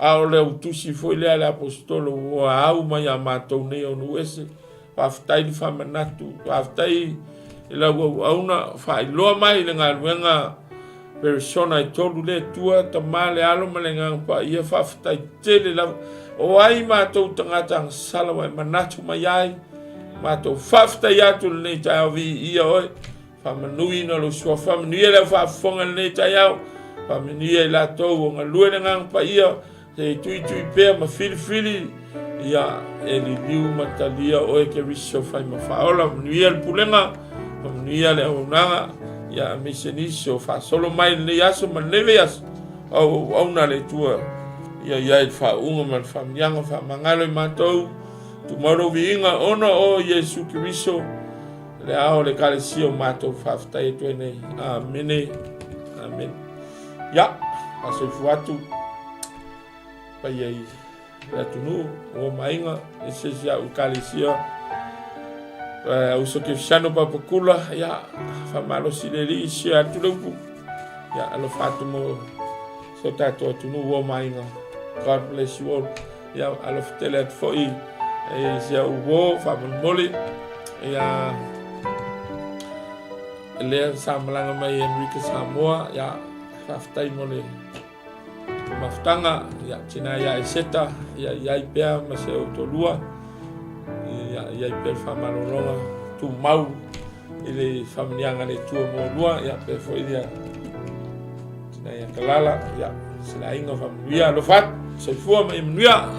A o le autusi foi lea a le Aposetolo ua au mai ia matou nei o nuu ese. Faafetai le faamanatu, faafetai i lau auauna, faailoa mai le galuega peresona e tolu le Atua, Tama, le Alo ma le Agaga Paia, faafetai tele lava. O ai matou tagata agasala ua e manatu mai ai, matou faafetai atu i lenei taeao viia oe. Faamanuina lou suafa, faamanuia le au faafofoga i lenei taeao, faamanuia i latou o galue le Agaga Paia, se i tuitui pea ma filifili, ia e liliu ma talia oe Keriso fai ma faaola, manuia le pulega, faamanuia le auaunaga, ia aemaise nisi o faasolo mai lenei aso ma lenei vaiaso, au auauna le Atua, ia i ai le faauuga ma le faamanuiaga, faamagalo i matou, tumau lou viiga ona o Iesu Keriso, Le ao o le Ekalesia o matou faafetai atu ai nei. Amene. Amene. Ia, faasoifua atu paia i le atunuu, ua maaiga, e se isi au Ekalesia, uso Kefisiano Papakula, ia, faamalosi le alii, share atu le upu, ia, alofa atu mo so tatou atunuu ua maaiga. God bless you all. Ia, alofa tele atu foi i si au uo, faamolemole. Ia, lea sa malaga mai Amerika Samoa, ia, faafetai mo le mafutaga, ia, tina ia Eseta, ia, i ai pea ma se ou toalua, ia, i ai pea le faamalologa tumau i le faamanuiaga a le Atua mo lua, ia, pea foi ia, tina ia Kalala, ia, se le aiga faamanuia, alofa atu, soifua ma ia manuia.